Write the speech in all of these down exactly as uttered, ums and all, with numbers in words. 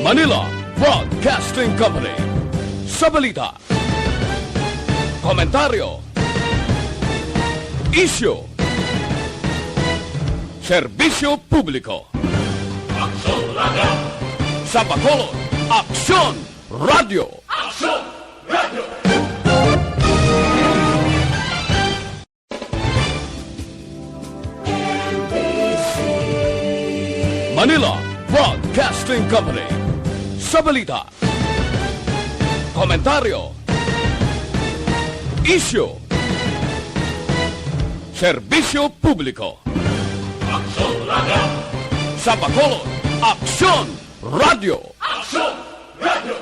Manila Broadcasting Company. Sa balita, komentaryo, isyu, serbisyo publiko. Aksyon Radio. Sa Bacolod, Aksyon Radio. Aksyon Radio. Manila Broadcasting Company. Sa balita, komentaryo, isyu, serbisyo publiko. Aksyon Radio. Sa Bacolod, Aksyon Radio. Aksyon Radio.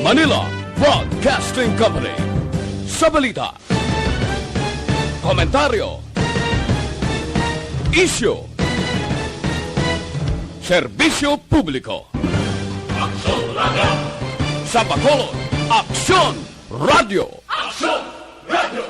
Manila Broadcasting Company. Sa balita, komentaryo, isyu, serbisyo publiko. Aksyon Radio. Sa Bacolod, Aksyon Radio. Aksyon Radio.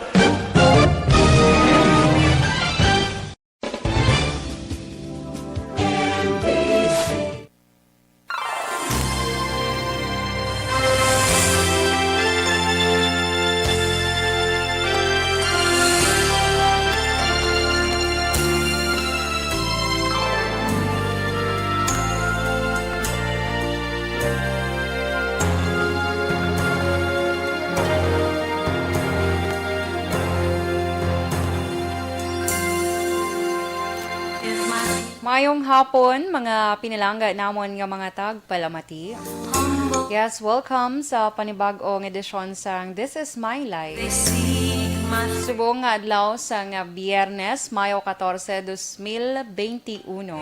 Mayong hapon, mga pinalangga namon nga mga tagpalamati. Yes, welcome sa panibag-ong edisyon sang This Is My Life. Subong nga adlaw sang Biyernes, Mayo katorse, dos mil benti uno.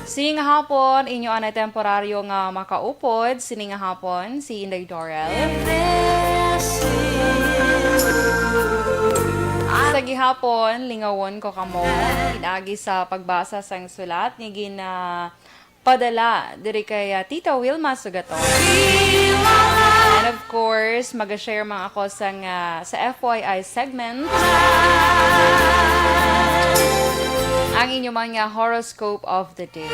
Sining hapon, inyo anay temporaryo nga makaupod sining hapon, si Inday Dorel. Sa gihapon, lingawon ko kamo pinaagi sa pagbasa sang sulat nga gin, ah, padala diri kay, ah, Tita Wilma Sugaton. And of course, mag-share man ako sang, ah, sa F Y I segment. Ang inyo man nga horoscope of the day.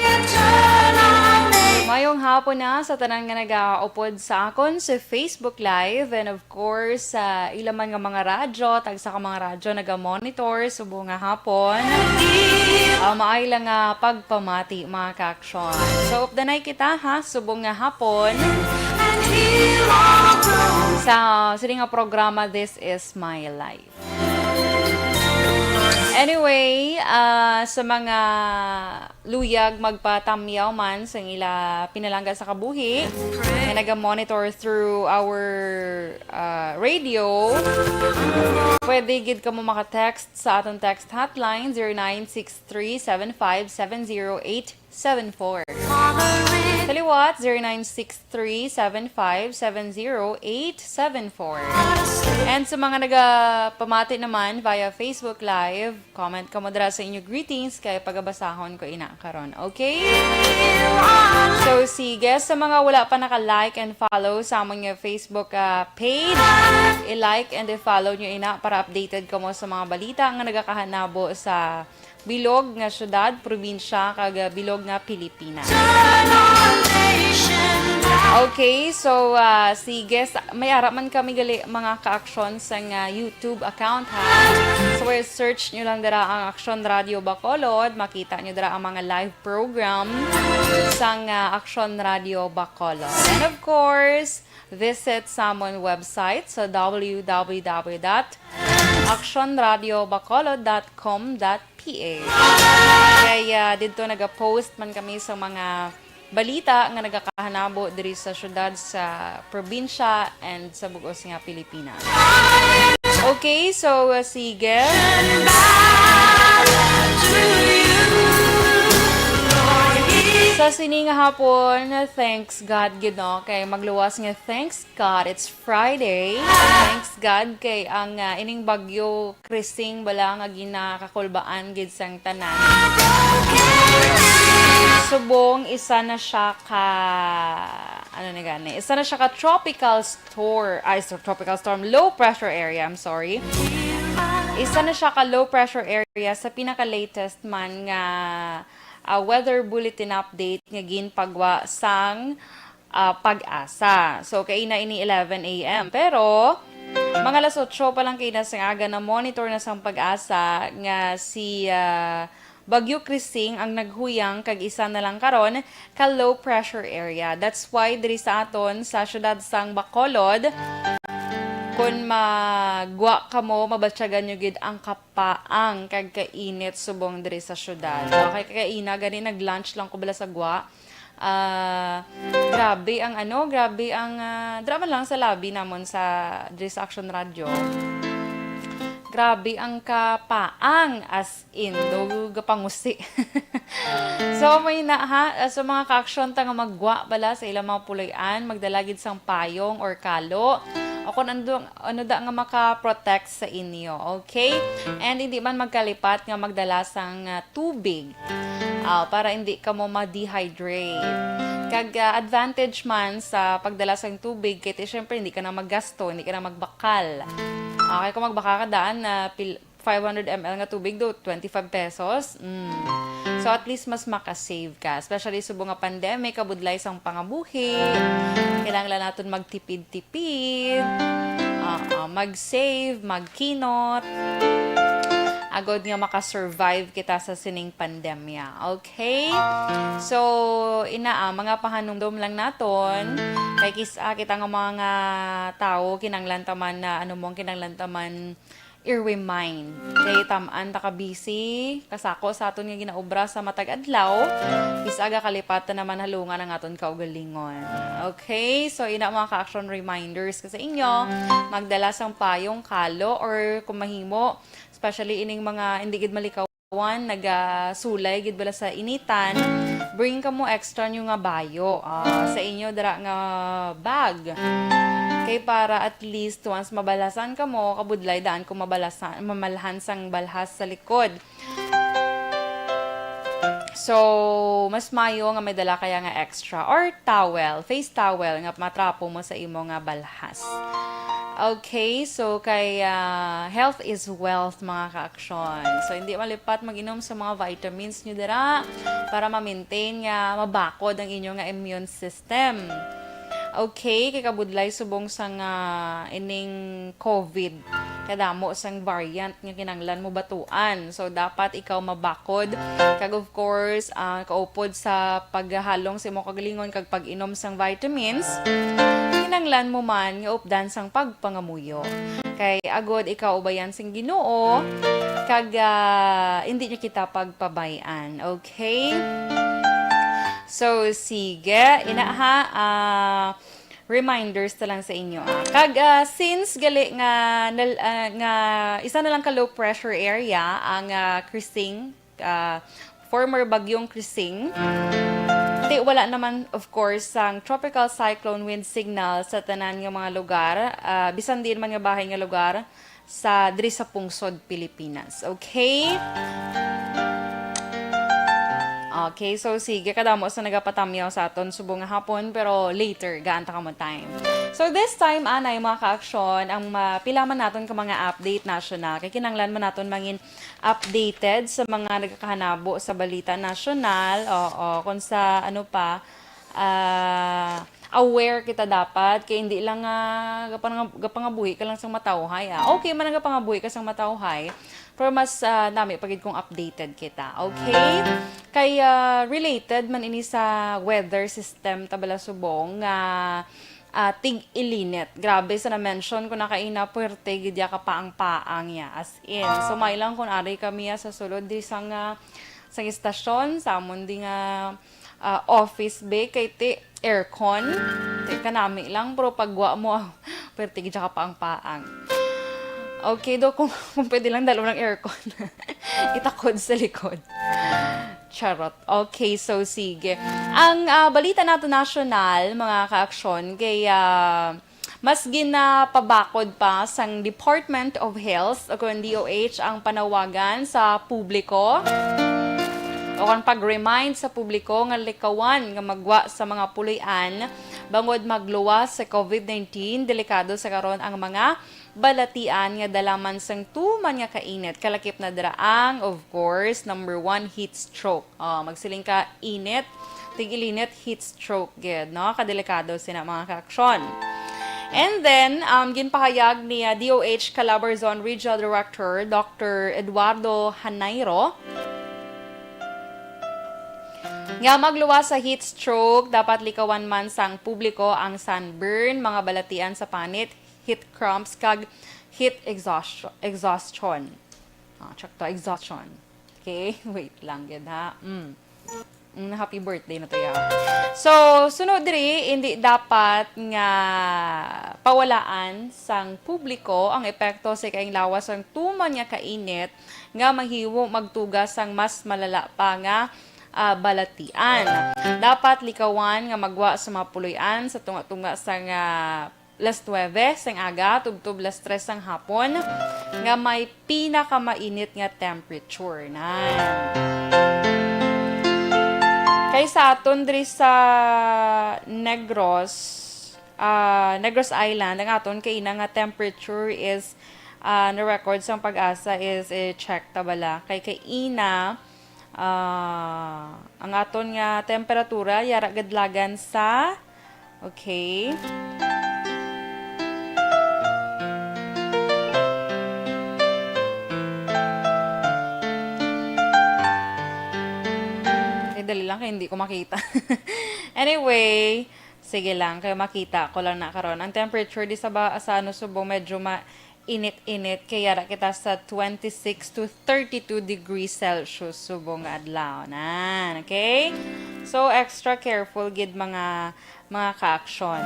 Mayong hapon na sa tanan nga nagaupod sa akon sa Facebook Live, and of course, sa ila man nga mga radyo, tagsa ka mga radyo naga-monitor subong nga hapon. Ah, maay lang nga pagpamati, mga ka-aksyon. So, updanay kita, ha, subong nga hapon sa sini nga programa, This Is My Life. Anyway, ah, sa mga luyag magpatamyaw man sang ila pinalangga sa kabuhi nga naga-monitor through our, ah, radio, pwede gid kamo maka-text sa aton text hotline, zero nine six three seven five seven zero eight seven four. Sa liwat, zero nine six three seven five seven zero eight seven four. And sa mga nagapamati naman via Facebook Live, comment kamo dira sa inyo greetings kay pagabasahon ko ina karon. Okay? So, sige, sa mga wala pa naka-like and follow sa amon nga Facebook, ah, page, i-like and i-follow nyo ina para updated kamo sa mga balita nga nagakahanabo sa bilog nga syudad, probinsya, kag, ah, bilog nga Pilipinas. Okay, so, ah, sige, sa, may ara man kami gali, mga ka-aksyon, sang, ah, YouTube account, ha. So, search nyo lang dira ang Aksyon Radio Bacolod, makita nyo dira ang mga live program sang, ah, Aksyon Radio Bacolod. And of course, visit sa amon website sa w w w dot aksyon radio bacolod dot com dot p h. Kay, ah, didto nagapost man kami sa mga balita nga nagakahanabo diri sa syudad, sa probinsya, and sa bug-os nga Pilipinas. Okay, so, uh, sige. Sa sini nga hapon, thanks God gid, no? Kay magluwas nga thanks God, it's Friday. Thanks God kay ang, ah, ining bagyo Krising bala nga ginakakulbaan gid sang tanan. Subong isa na siya ka, ano na gani. Isa na siya ka tropical storm, ay, so, tropical storm, low pressure area, I'm sorry. Isa na siya ka low pressure area sa pinaka-latest man nga, ah, weather bulletin update nga ginpagwa sang, ah, PAGASA. So, kaina ini eleven a m. Pero, mga alas otso pa lang kaina sang aga, na-monitor na sang PAGASA nga si, ah, Bagyo Krising ang naghuyang kag isa na lang karon ka low pressure area. That's why diri sa aton sa siyudad sang Bacolod, kun magwa kamo, mabatyagan nyo gid ang kapaang kag kainit subong diri sa siyudad. Okay, kaina gani nag-lunch lang ko bala sa gwa. Ah, grabe ang ano, grabe ang, ah, dira man lang sa lobby namon sa, diri sa Action Radio. Grabe ang kapaang, as in, do gapangusi. So, may na, ha, ah, sa mga ka-action ta nga maggwa bala sa ilang mga puloy-an, magdala gid sang payong or kalo, o kung ano, ano da nga maka-protect sa inyo, okay? And hindi man magkalipat nga magdala sang, ah, tubig, ah, para hindi kamo ma-dehydrate. Kag, ah, advantage man sa pagdala sang tubig, kay ti, syempre, hindi ka na maggasto, hindi ka na magbakal. Okay, kung magbakal ka daan na pil-, five hundred M L nga tubig do, twenty-five pesos. Mm. So, at least mas makasave ka, especially subong nga pandemic, kabudlay sang pangabuhi. Kinahanglan naton magtipid-tipid. Ah, ah, mag-save, magkinot. Agod nga makasurvive kita sa sining pandemya. Okay? So, ina, ah, mga pahanumdom lang naton. Kay kis-, ah, kita nga mga tawo, kinahanglan ta man na, ano mo, kinahanglan ta man i-remind. Kay tam-an ta ka busy, kasako sa aton nga ginaobra sa matag adlaw, kis-, aga kalipatan naman halungan ang aton kaugalingon. Okay? So, ina, mga ka-action, reminders ko sa inyo, magdala sang payong, kalo, or kung mahimo, especially ining mga hindi gid malikawan, nagasulay gid bala sa initan, bring kamo extra nyo nga bayo, ah, sa inyo dira nga bag. Kay para at least once mabalhasan kamo, kabudlay daan ko mabalhasan, mamalhan sang balhas sa likod. So, mas mayo nga may dala kaya nga extra or towel, face towel nga matrapo mo sa imo nga balhas. Okay, so kay, ah, health is wealth, mga ka-action. So, hindi malipat mag-inom sa mga vitamins nyo dira para ma-maintain nga mabakod ang inyo nga immune system. Okay, kay kabudlay subong sa nga ining COVID, kadamo sang variant nga kinahanglan mo batuan. So, dapat ikaw mabakod. Kag of course, ah, kaupod sa paghalong sa imong kagalingon kag pag-inom sang vitamins, kinahanglan mo man nga updan sang pagpangamuyo. Kay agod ikaw ubayan sing Ginoo, kag, ah, hindi niya kita pagpabay-an. Okay? So, sige. Ina ha, ah, reminders na lang sa inyo, ah. Kag, ah, since gali nga, nal-, ah, nga isa na lang ka low pressure area ang, ah, Krising, ah, former Bagyong Krising, ti wala naman, of course, sang tropical cyclone wind signal sa tanan nga mga lugar, ah, bisan diin man nga bahin nga lugar sa, diri sa pungsod Pilipinas. Okay? Okay, so sige, kadamo sa nagapatamyaw sa aton subong nga hapon, pero later, gaan ta kamo time. So this time, anay, mga ka-action, ang ma-, pila man naton ka mga update national, kay kinahanglan man naton mangin updated sa mga nagakahanabo sa balita national, oo, kung sa ano pa, ah, aware kita dapat, kay hindi lang, ah, gapang-, gapangabuhi ka lang sang matawhay, ah. Okay man ang gapangabuhi ka sang matawhay, pero mas, ah, nami pa gid kung updated kita, okay? Kay, ah, related man ini sa weather system ta bala subong nga, ah, tig-ilinit. Grabe sa na-mention ko na kaina, puwerte gid ya kapaang-paang ya, as in. So, may lang kung ari kami ya sa sulod di sang, ah, sang istasyon, sa amon di nga, ah, office bay, kay ti aircon. Ti kanami lang, pero pagwa mo, puwerte gid ya kapaang-paang. Okay do, kung, kung pwede lang, dalo ng aircon. Itakod sa likod. Charot. Okay, so sige. Ang, ah, balita nato nasyonal, mga ka-aksyon, kay, ah, mas ginapabakod pa sang Department of Health o kon D O H ang panawagan sa publiko o kon pag-remind sa publiko nga likawan nga magwa sa mga puloy-an Bangod magluwas sa COVID nineteen, delikado sa karon ang mga balatian nga dala man sang tuman nga kainit. Kalakip na dira ang, of course, number one, heat stroke. Oh, magsiling ka, init, tig-ilinit, heat stroke gid, no? Kadelikado sina, mga kaaksyon. And then, um, ginpahayag ni, uh, D O H Calabarzon Regional Director Doctor Eduardo Janeiro nga magluwas sa heat stroke, dapat likawan man sang publiko ang sunburn, mga balatian sa panit, heat cramps, kag heat exhaustion. Exhaustion. Ah, check to, exhaustion. Okay, wait lang gid, ha. Mm. Mm, happy birthday na to, ya. So, sunod diri, hindi dapat nga pawalaan sang publiko ang epekto sa ikaing lawas sang tuman nga kainit nga mahimo magtuga sang mas malala pa nga, ah, balatian. Dapat likawan nga magwa sa mga puloy-an sa tunga-tunga sang, ah, las nuebe sang aga tubtob las tres sang hapon nga may pinakamainit nga temperature. Nan. Kay sa aton diri sa Negros, ah, Negros Island, ang aton kaina nga temperature is, ah, na-record sang PAGASA is, eh, check ta bala. Kay kaina, ah, ang aton nga temperatura yara gid lagan sa, okay. Eh, dali lang kay hindi ko makita. Anyway, sige lang, kay makita ko lang na karon. Ang temperature di sa ba, sa ano, Subo, medyo ma-, init-init, kay yara kita sa twenty-six to thirty-two degrees Celsius subong nga adlaw nan, okay? So, extra careful gid, mga, mga kaaksyon.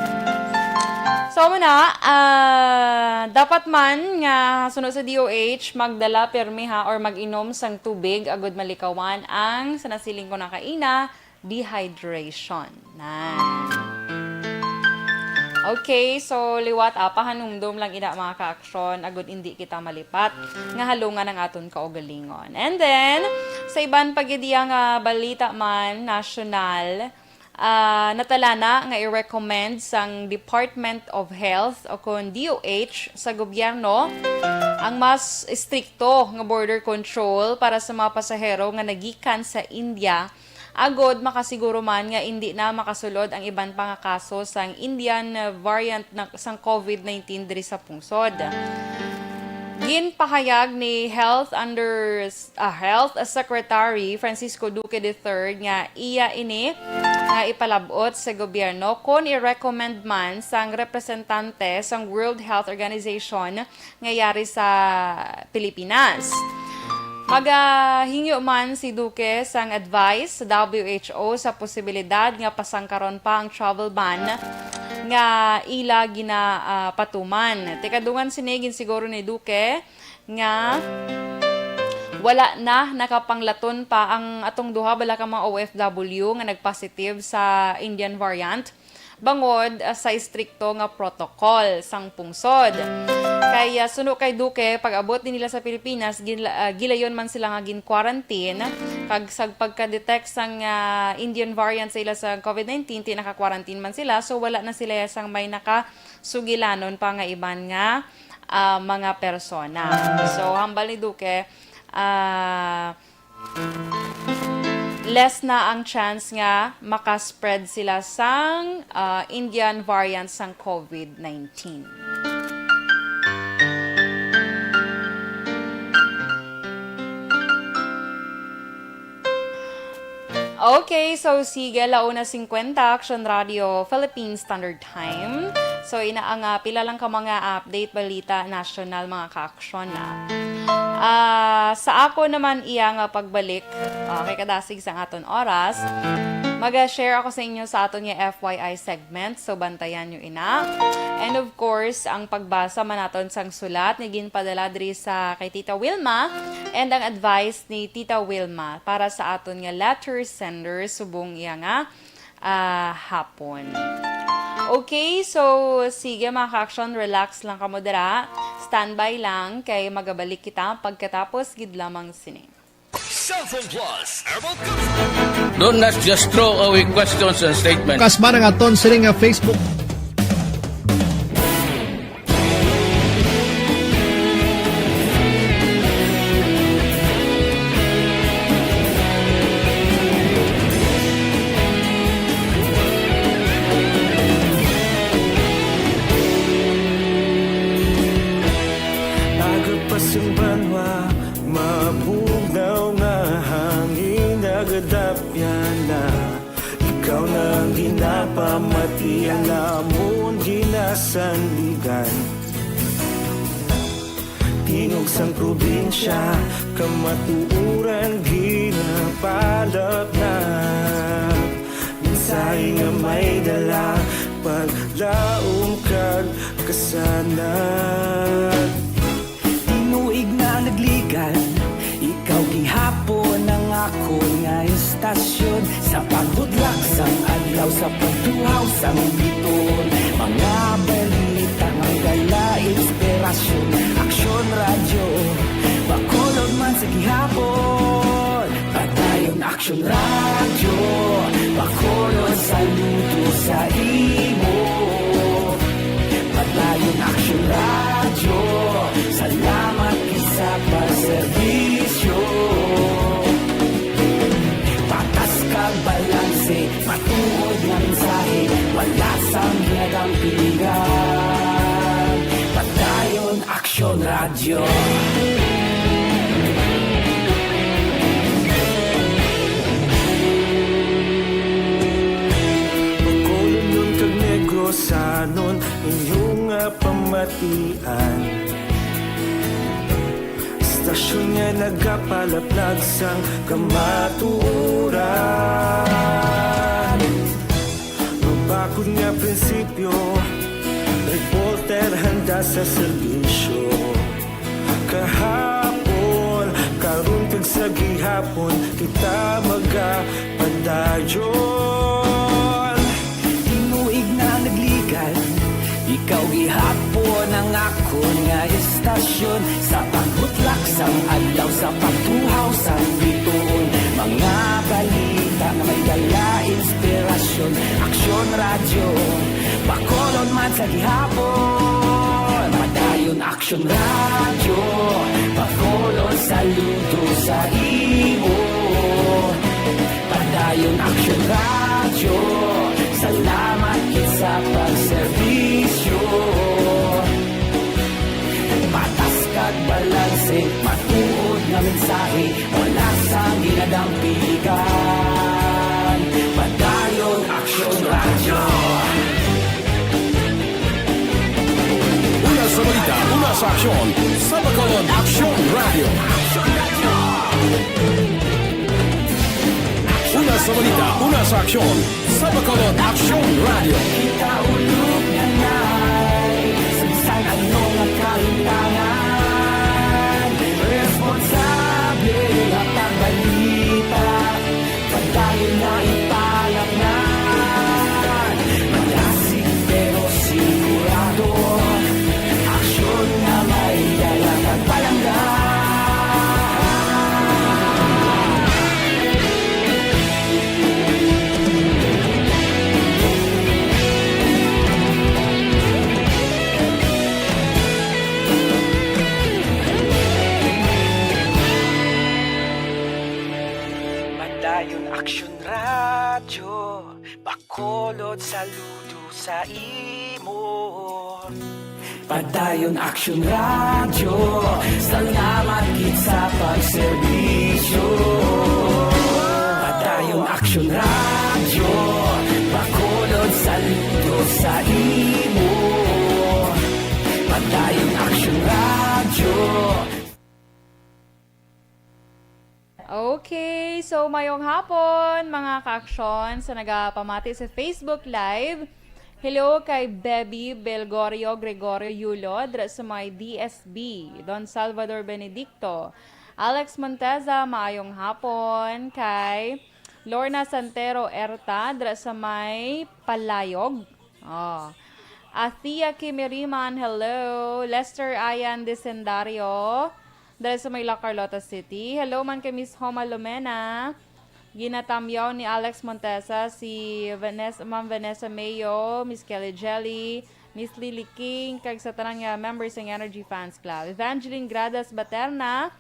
So, amo na, ah, dapat man nga sunod sa D O H, magdala pirmi, ha, or mag-inom sang tubig agud malikawan ang, sa nasiling ko na kaina, dehydration. Nan. Okay, so liwat, ah, pahanumdom lang ina, mga kaaksyon, agud indi kita malipat nga halungan ang aton kaugalingon. And then, sa iban pa gid iya nga balita man, nasyonal, ah, natalana nga i-recommend sang Department of Health o kon D O H sa gobyerno ang mas estrikto nga border control para sa mga pasahero nga nagikan sa India, agod makasiguro man nga indi na makasulod ang iban pa nga kaso sang Indian variant na, sang COVID nineteen diri sa pungsod. Ginpahayag ni Health Under, ah, Health Secretary Francisco Duque the third nga iya ini nga ipalab-ot sa gobyerno kon i-recommend man sang representante sang World Health Organization nga yari sa Pilipinas. Magahingyo man si Duque sang advice sa W H O sa posibilidad nga pasangkaron pa ang travel ban nga ila gina, ah, patuman. Tikadungan sini, ginsiguro ni Duque nga wala na nakapanglaton pa ang atong duha bala ka mga O F W nga nagpositive sa Indian variant bangod, ah, sa istrikto nga protocol sang pungsod. Kay, ah, suno kay Duque, pag-abot din nila sa Pilipinas, gin-, ah, gilayon man sila nga gin-quarantine, kag sa pagka-detect sang, ah, Indian variant sa ila sa COVID nineteen, ti naka-quarantine man sila, so wala na sila sang may nakasugilanon pa nga iban nga, ah, mga persona. So, hambal ni Duque, ah, less na ang chance nga makaspread sila sang, ah, Indian variant sang COVID nineteen. Okay, so sige, la una cincuenta, Action Radio, Philippine Standard Time. So, ina ang, ah, pila lang ka mga update, balita, national, mga ka-action na. Ah, sa ako naman iya nga pagbalik, ah, kay kadasig sa aton oras, maga-share ako sa inyo sa aton nga F Y I segment, so bantayan nyo ina. And of course, ang pagbasa man naton sang sulat nga ginpadala diri sa kay Tita Wilma and ang advice ni Tita Wilma para sa aton nga letter sender subong iya nga, ah, hapon. Okay, so sige, mga ka-action, relax lang kamo dira. Standby lang kay magabalik kita pagkatapos gid lamang sini. Cellphone Plus Herbal Capsule. Do not just throw away questions and statements. Kasma nga aton sini nga Facebook. Aga pa sing banwa, mabugnaw nga hangin nagadapyan na. Ikaw na ang ginapamatian namon ginasandigan. Tingog sang probinsya, kamatuoran ginapalapnap. Mensahe nga may dala, paglaom kag kasanag. Tinuig na nagligan, ikaw gihapon ang akon nga istasyon. Sa pagbutlak sang adlaw, sa pagtuhaw sang biton, mga balita nga dala inspirasyon. Aksyon Radyo, Bacolod man sa gihapon. Padayon Aksyon Radyo, Bacolod, saludo sa imo. Padayon Aksyon Radyo, salamat gid sa pagserbisyo. Patas kag balanse, matuod nga mensahe, wala sang ginadampigan. Padayon Aksyon Radyo. Bacolodnon kag Negrosanon, inyo nga pamatian. Istasyon nga nagapalaplag sang kamatuoran. Mabakod nga prinsipyo, reporter handa sa serbisyo. Kahapon, karon kag sa gihapon, kita magapadayon. Tinuig na nagligan, ikaw gihapon ang akon nga istasyon. Sa pagbutlak sang adlaw, sa pagtuhaw sang bituon, mga balita nga may dala inspirasyon. Aksyon Radyo, Bacolod man sa gihapon. Padayon Aksyon Radyo, Bacolod, saludo sa imo. Padayon Aksyon Radyo, salamat gid sa pagserbisyo. Patas kag balanse, matuod nga mensahe, wala sang ginadampigan. Padayon Aksyon Radyo. Una sa balita, una sa aksyon, sa Bacolod Aksyon Radyo. Una sa balita, una sa aksyon, sa Bacolod Aksyon Radyo. Kita ulog na nay, sa bisan ano nga kahintangan, responsable nga pagbalita. Padayon na ipalapnan. Malasig pero sigurado. Aksyon nga may dala kag palangga. Padayon Aksyon Radyo, Bacolod, saludo sa imo. Padayon Aksyon Radyo, salamat gid sa pagserbisyo. Padayon Aksyon Radyo, Bacolod, saludo sa imo. Padayon Aksyon Radyo. Okay, so mayong hapon, mga kaaksyon sa nagapamati sa Facebook Live. Hello kay Bebby Belgorio Gregorio Yulo, dra sa may D S B, Don Salvador Benedicto. Alex Monteza, maayong hapon. Kay Lorna Santero Erta, dra sa may Palayog. Oh. Athea Kimiriman, hello. Lester Ayan Desendario. Dali sa Maylak, Carlota City. Hello man kay Miss Homa Lomena. Ginatamyaw ni Alex Montesa si Vanessa, Ma'am Vanessa Mayo, Miss Kelly Jelly, Miss Lily King, kag sa tanan nga members sang Energy Fans Club. Evangeline Gradas Baterna,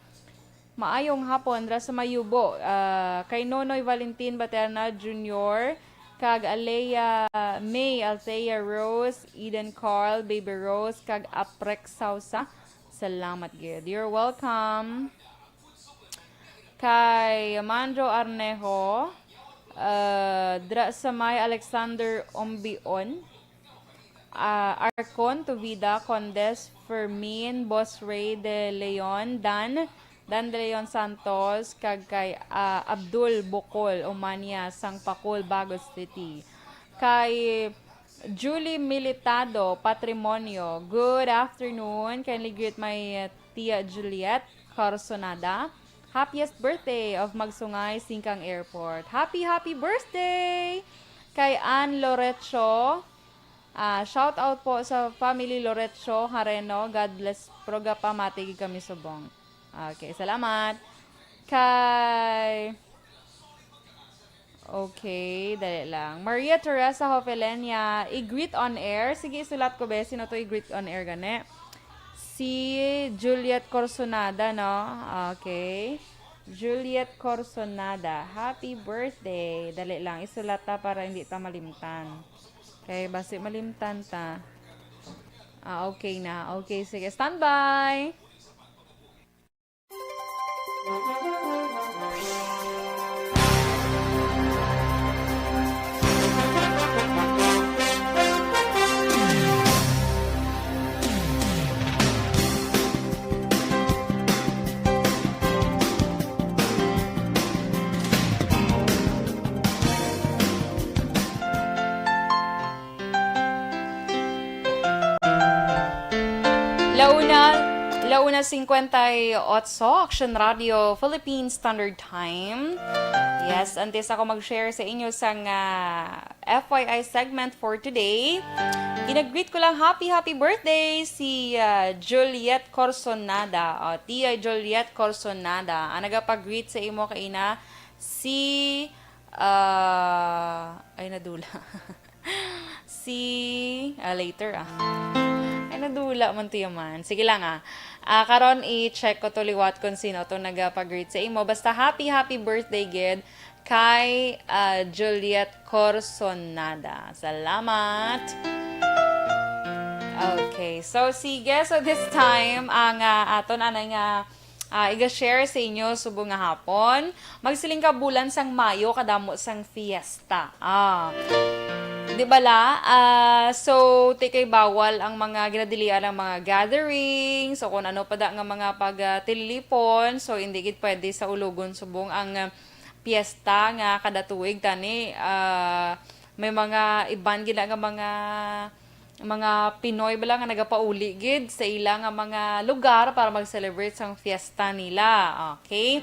maayong hapon ra sa Mayubo. Ah, kay Nonoy Valentin Baterna Junior, kag Alea May, Althea Rose, Eden Carl, Baby Rose, kag Aprek Sausa. Salamat gid. You're welcome. Kay Manjo Arnejo, ah, dra sa may Alexander Ombion, ah, Arcon, Tuvida, Condes, Fermin, Boss Ray de Leon, Dan, Dan de Leon Santos, kag kay, ah, Abdul Bukol, Umania, Sangpakul, Bago City. Kay Julie Militado, Patrimonio, good afternoon. Kindly greet my, uh, Tia Juliet Corsonada. Happiest birthday of Magsungay Singkang Airport. Happy, happy birthday! Kay Ann Lorecho, ah, shout out po sa family Lorecho Hareno. God bless. Prograpamati gid kami subong. Okay, salamat. Kay, okay, dali lang. Maria Teresa Hofelenia, i-greet on air. Sige, isulat ko, be. Sino to i-greet on air, gani? Si Juliet Corsonada, no? Okay. Juliet Corsonada, happy birthday. Dali lang, isulat ta para hindi ta malimtan. Okay, basi malimtan ta. Ah, okay na. Okay, sige. Standby! La una, la una cincuenta y ocho, Action Radio Philippine Standard Time. Yes, antes ako mag-share sa inyo sang, ah, F Y I segment for today, ginag-greet ko lang happy, happy birthday si, ah, Juliet Corsonada. O, Tia Juliet Corsonada. Ang nagapag-greet sa imo kaina si, ah, ay, nadula. Si, ah, later, ah. Ay, nadula man to yaman. Sige lang, ah. Ah, karon i-check ko to liwat kung sino to nagapag-greet sa imo. Basta happy, happy birthday gid kay, ah, Juliet Corsonada. Salamat. Okay. So, sige. So, this time, ang, ah, aton anay nga, ah, iga-share sa inyo subong nga hapon. Magsiling ka bulan sang Mayo, kadamo sang fiesta. Ah. Di bala? Ah, so, ti kay bawal ang mga ginadilian, ang mga gatherings, o kung ano pa da nga mga pag, ah, tililipon. So, hindi gid pwede sa ulogon subong ang, ah, piyesta nga kada tuig tani, ah, may mga iban gid nga mga, mga Pinoy bala nga nagapauli gid sa ila nga mga lugar para mag-celebrate sang fiesta nila. Okay?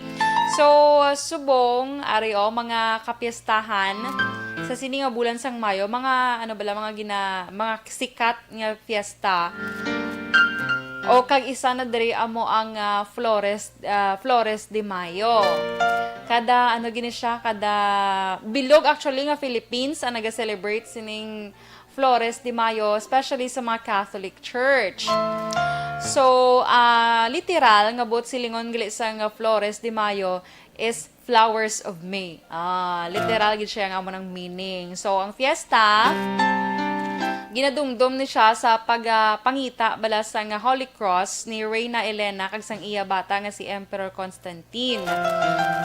So, subong, ari o, mga kapiestahan sa sini nga bulan sang Mayo, mga, ano bala, mga gina-, mga sikat nga fiesta. O kag isa na diri amo ang, ah, Flores, ah, Flores de Mayo. Kada, ano gini siya, kada bilog actually nga Philippines ang naga-celebrate sining Flores de Mayo, especially sa mga Catholic Church. So, ah, literal nga buot silingon gali sang Flores de Mayo is Flowers of May. Ah, literal gid siya nga amo nang meaning. So, ang fiesta, ginadumdom ni siya sa pagpangita bala sang Holy Cross ni Reyna Elena kag sang iya bata nga si Emperor Constantine.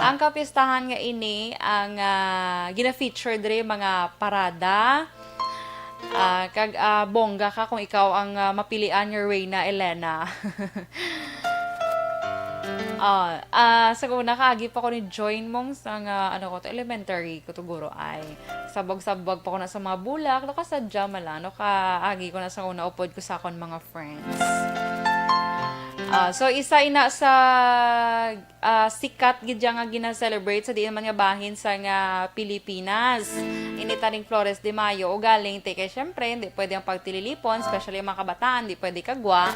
Ang kapistahan nga ini ang, ah, gina-feature diri mga parada, ah, kag, ah, bongga ka kung ikaw ang, ah, mapilian nga Reyna Elena. Ah, ah, sa una, kaagi pa ko ni join mong sa nga, ano ko to, elementary ko to, guro, ay. Sabag-sabag pa ko na sa mga bulak, no, kasadya man lang, no, kaagi ko na sa una, upod ko sa akon mga friends. Ah, so, isa ina sa, ah, sikat gid dyan nga gina-celebrate sa diin man nga bahin sa nga Pilipinas. Ini taning Flores de Mayo, ugaling, ti kay, syempre, hindi pwede ang pagtililipon, especially ang mga kabataan, hindi pwede kagwa.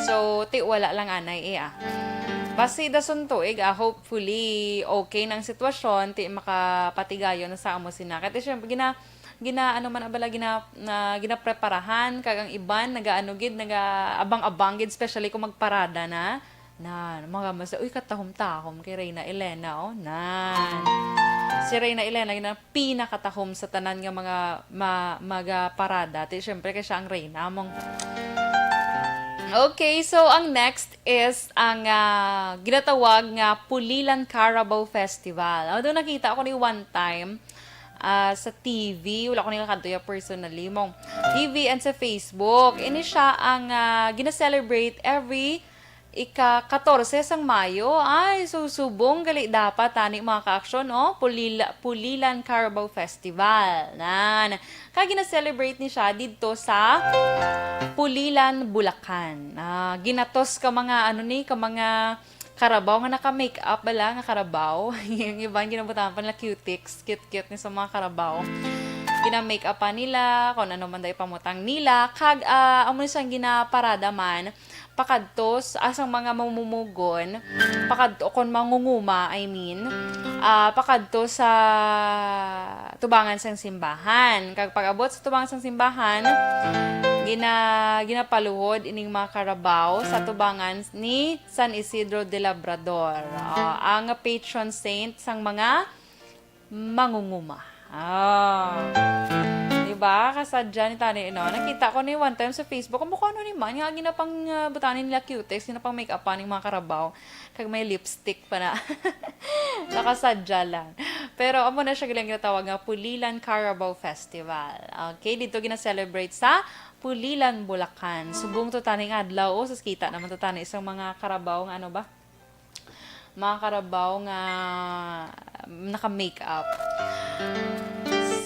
So, ti wala lang anay, eh, ah. Basi dason tuig, ah, hopefully okay na ang sitwasyon, ti makapatigayon na sa amo sina. Kay ti syempre, gina-, gina-, ano man, abala, gina-, na, ginapreparahan, kag ang iban, nagaano gid, nagaabang-abang gid, especially kung magparada na. Na, mga mas, uy, katahom-tahom kay Reyna Elena, oh, nan. Si Reyna Elena, yun ang pinakatahom sa tanan nga mga ma-, magaparada. Ti, syempre, kay siya ang reyna, mong. Okay, so ang next is ang, ah, ginatawag nga Pulilan Carabao Festival. Although nakita ko ni one time, ah, sa T V, wala ko ni nakadto ya personally, mong T V and sa Facebook. Ini siya ang, ah, gina-celebrate every ika-katorse sang Mayo. Ay, so subong gali dapat tani, mga ka-aksyon, oh, Pulila-, Pulilan Carabao Festival. Nan. Kag gina-celebrate ni siya didto sa Pulilan, Bulacan. Ah, ginatos ka mga, ano ni, ka mga karabaw nga naka-make up bala nga karabaw. Yung iban ginabutangan pa nila cutex, cute-cute ni sa mga karabaw. Gina-make up pa nila, kung ano man daw ipamutang nila. Kag, ah, amo ni siyang ginaparada man, pakadto sa, asang mga mamumugon, pakadto, kon mangunguma, I mean, ah, pakadto sa tubangan sang simbahan. Kag pag-abot sa tubangan sang simbahan, gina-, ginapaluhod ining mga karabaw sa tubangan ni San Isidro de Labrador, ah, ang patron saint sang mga mangunguma. Ah. Diba? Kasadya ni tani, no? Nakita ko ni one time sa Facebook. Amo ko, ano ni man? Nga, ginapang, ah, butani nila cutex, ginapang make-up pa ning mga karabaw. Kag may lipstick pa na. Nakasadya lang. Pero amo na siya gilang ginatawag nga Pulilan Carabao Festival. Okay, dito gina-celebrate sa Pulilan, Bulacan. Subong to tani nga adlaw, oh, sus, kita naman to tani isang mga karabaw nga ano ba? Mga karabaw nga naka-makeup.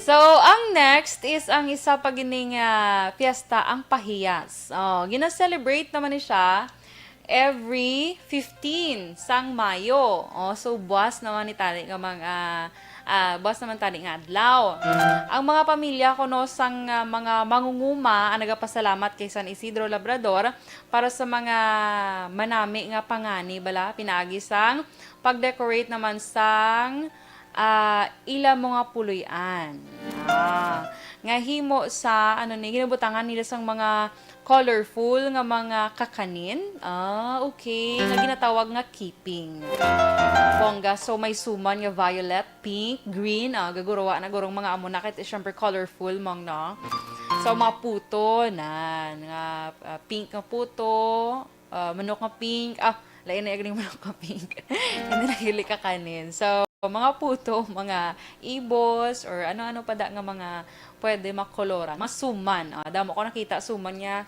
So, ang next is ang isa pa gini nga fiesta, ang Pahiyas. Oh, gina-celebrate naman ni siya every fifteen sang Mayo. Oh, so, buwas naman ni tani nga mga, ah, buwas naman tani nga adlaw. Ang mga pamilya kuno sang, ah, mga mangunguma ang nagapasalamat kay San Isidro Labrador para sa mga manami nga pangani bala, pinaagi sang pag-decorate naman sang, ah, ila mga puloy-an. Ah, nga himo sa, ano ni, ginabutangan nila sang mga colorful nga mga kakanin. Ah, okay. Nga ginatawag nga keeping. Bongga. So, may suman nga violet, pink, green. Ah, gaguruwa na gurong mga amo na. Kahit, syempre, colorful mong, no? So, mga puto, nan. Nga, ah, pink nga puto, ah, manok nga pink. Ah, lain na yung manok nga pink. Hindi na hili ka kanin. So, mga puto, mga ibos, or ano-ano pa da nga mga pwede makoloran. Mga suman. Ah, damo ko nakita suman niya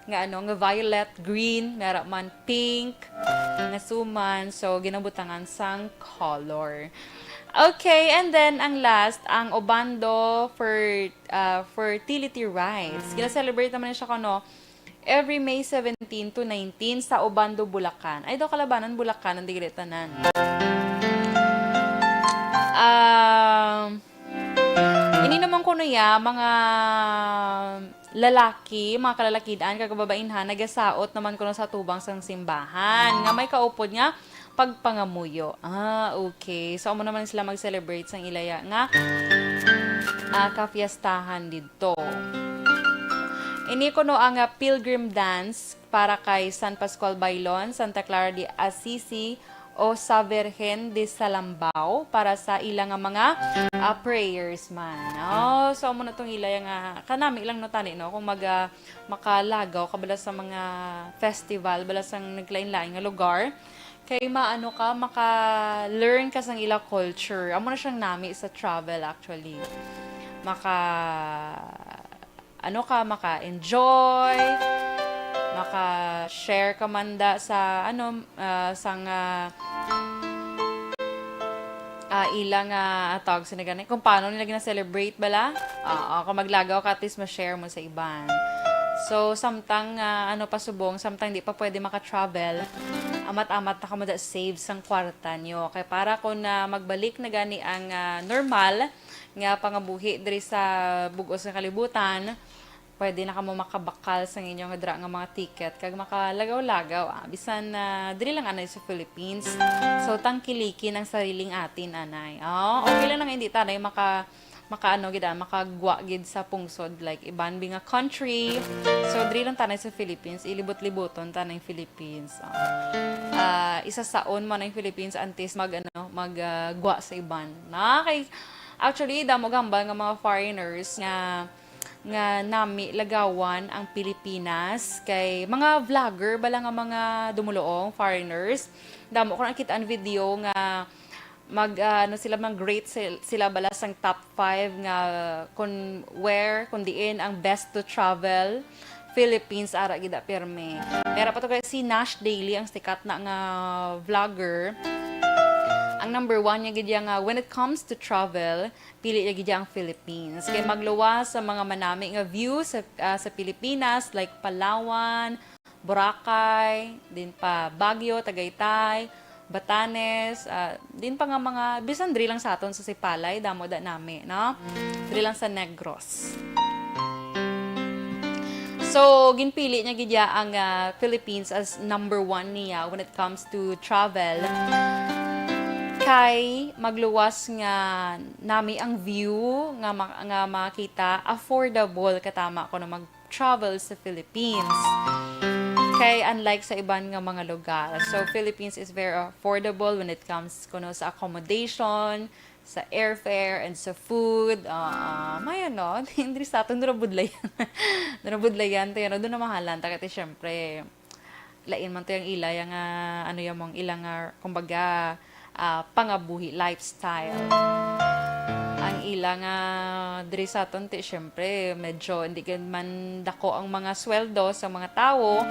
nga ano, nga violet, green, meron man pink, nga suman. So, ginabutangan sang color. Okay, and then ang last, ang Obando for, ah, fertility rights. Gina-celebrate naman siya kuno every May seventeen to nineteen sa Obando, Bulacan. Ay, daw Kalabanan, Bulacan, ang digili tanan. Um, ini naman kuno ya, mga lalaki, mga kalalakidan, kag kababainhan, nagasaot naman kuno sa tubang sang simbahan, nga may kaupod nga pagpangamuyo. Ah, okay. So, amo naman sila mag-celebrate sang ilaya nga, ah, kafiestahan didto. Ini kuno ang, ah, pilgrim dance para kay San Pascual Bailon, Santa Clara de Assisi, o sa Virgen de Salambao para sa ila nga mga, ah, prayers man. Oh, so amo na tong ila nga kanami lang no tani, no, kung mag, ah, makalagaw ka bala sa mga festival, bala sang naglain-lain nga lugar. Kay maano ka, maka-learn ka sang ila culture. Amo na siyang nami sa travel, actually. Maka, ano ka, maka-enjoy, maka-share ka man da sa, ano, ah, sang, ah, ah, ila nga, ah, tawag sini gani, kung paano nila gina-celebrate bala. Ah, kung maglagaw ka, at least ma-share mo sa iban. So, samtang, ah, ano pa subong, samtang di pa pwede maka-travel, amat-amat na kamo da save sang kwarta nyo. Kay para kung na magbalik na gani ang, ah, normal nga pangabuhi diri sa bug-os nga kalibutan, Pwede na kamo makabakal sa inyo nga dira nga mga ticket kag makalagaw-lagaw, ah. Bisan na diri lang anay sa Philippines. So, tangkilikin ang sariling atin, anay. Oh, okay lang na nga hindi tanay maka, makaano gid, ah, makagwa gid sa pungsod, like, iban bi nga country. So, diri lang tanay sa Philippines, ilibot-liboton tanay Philippines. Oh. Ah, isa saon mo na yung Philippines antes mag, ano, mag, ah, gwa sa iban. Na, kay, actually, damo gambal nga mga foreigners nga nga nami lagawan ang Pilipinas kay mga vlogger bala nga mga dumuluong foreigners. Damo ko nakita ang video nga mag, ah, ano sila, mag-rate sil- sila bala sang top five nga kun where, kun diin ang best to travel. Philippines, ara gid, ah, pirmi. Mera pa to kay si Nash Daily, ang sikat na nga vlogger. Ang number one niya gid, ya nga when it comes to travel, pili niya gid ang Philippines. Kay magluwas sa mga manami nga view sa, ah, sa Pilipinas, like Palawan, Boracay, din pa Baguio, Tagaytay, Batanes, ah, din pa nga mga, bisan diri lang sa aton sa Sipalay, damo da nami, no? Diri lang sa Negros. So, ginpili niya gid ya ang, ah, Philippines as number one niya when it comes to travel. Kay magluwas nga nami ang view nga ma-, nga makita, affordable katama kuno mag-travel sa Philippines. Kay unlike sa iban nga mga lugar, so Philippines is very affordable when it comes kuno sa accommodation, sa airfare, and sa food. Ah, may ano, hindi sa aton nurabudlayan. Nurabudlayan to yan. Doon na mahalan. Takati, syempre, lain man to yung ila, yung, ah, ano yung mong ila nga, kumbaga, ah, pangabuhi, lifestyle. Ang ila nga diri sa aton, ti, syempre, medyo hindi gid man dako ang mga sweldo sa mga tawo.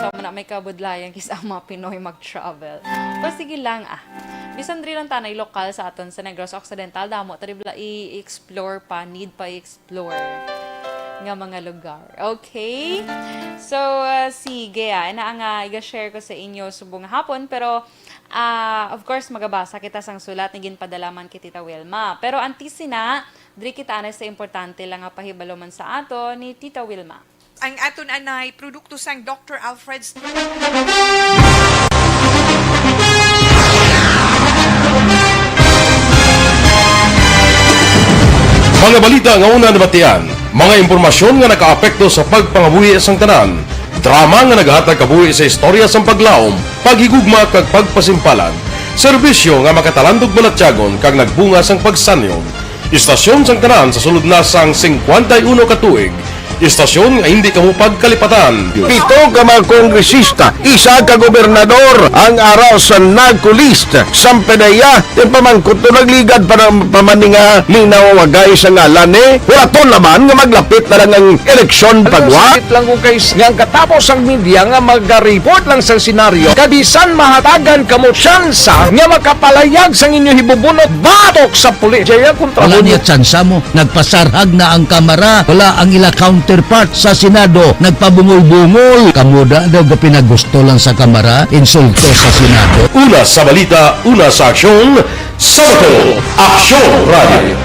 So, muna may kabudlayan kis ang mga Pinoy mag-travel. Pero sige lang, ah. Bisan diri lang tanay lokal sa aton sa Negros Occidental, damo ta rin bala i-explore pa, need pa i-explore nga mga lugar. Okay? So, ah, sige, ah, ina nga iga-share ko sa inyo subong nga hapon, pero, ah, of course, magabasa kita sang sulat ni ginpadala man kay Tita Wilma. Pero antes sina, diri kita anay sa importante lang nga pahibalo man sa ato ni Tita Wilma. Ang aton anay produkto sang Doctor Alfred's. Mga balita nga una nabatian, mga impormasyon nga nakaapekto sa pagpangabuhi sang tanan, drama nga nagahatag kabuhi sa istorya sang paglaom, paghigugma kag pagpasimpalan, serbisyo nga makatalandog balatyagon kag nagbunga sang pagsanyon. Istasyon sang tanan sa sulod na sang singkwenta y uno ka tuig. Istasyon nga hindi kamo pagkalipatan. Pito ka mga kongresista, isa ka gobernador ang ara sa narco list. Sampedeya, ti pamangkot to nagligad pa ng pamaninga linaw wagay sa ngalan ni. Wala to naman nga maglapit na lang ang eleksyon pagwa. Sakit lang ko kay s-, nga ang katapos ang media nga mag-report lang sa senaryo. Kabisan mahatagan kamo tsansa nga makapalayag sang inyo hibubunot batok sa pulis. Jaya kontra Wala mo. Niya tsansa mo. Nagpasarhag na ang kamara. Wala ang ila counterpart sa Senado. Nagpabungol-bungol. Kamo da daw ga pinagusto lang sa kamara. Insulto sa Senado. Una sa balita, una sa aksyon, sa Bato, Aksyon Radio.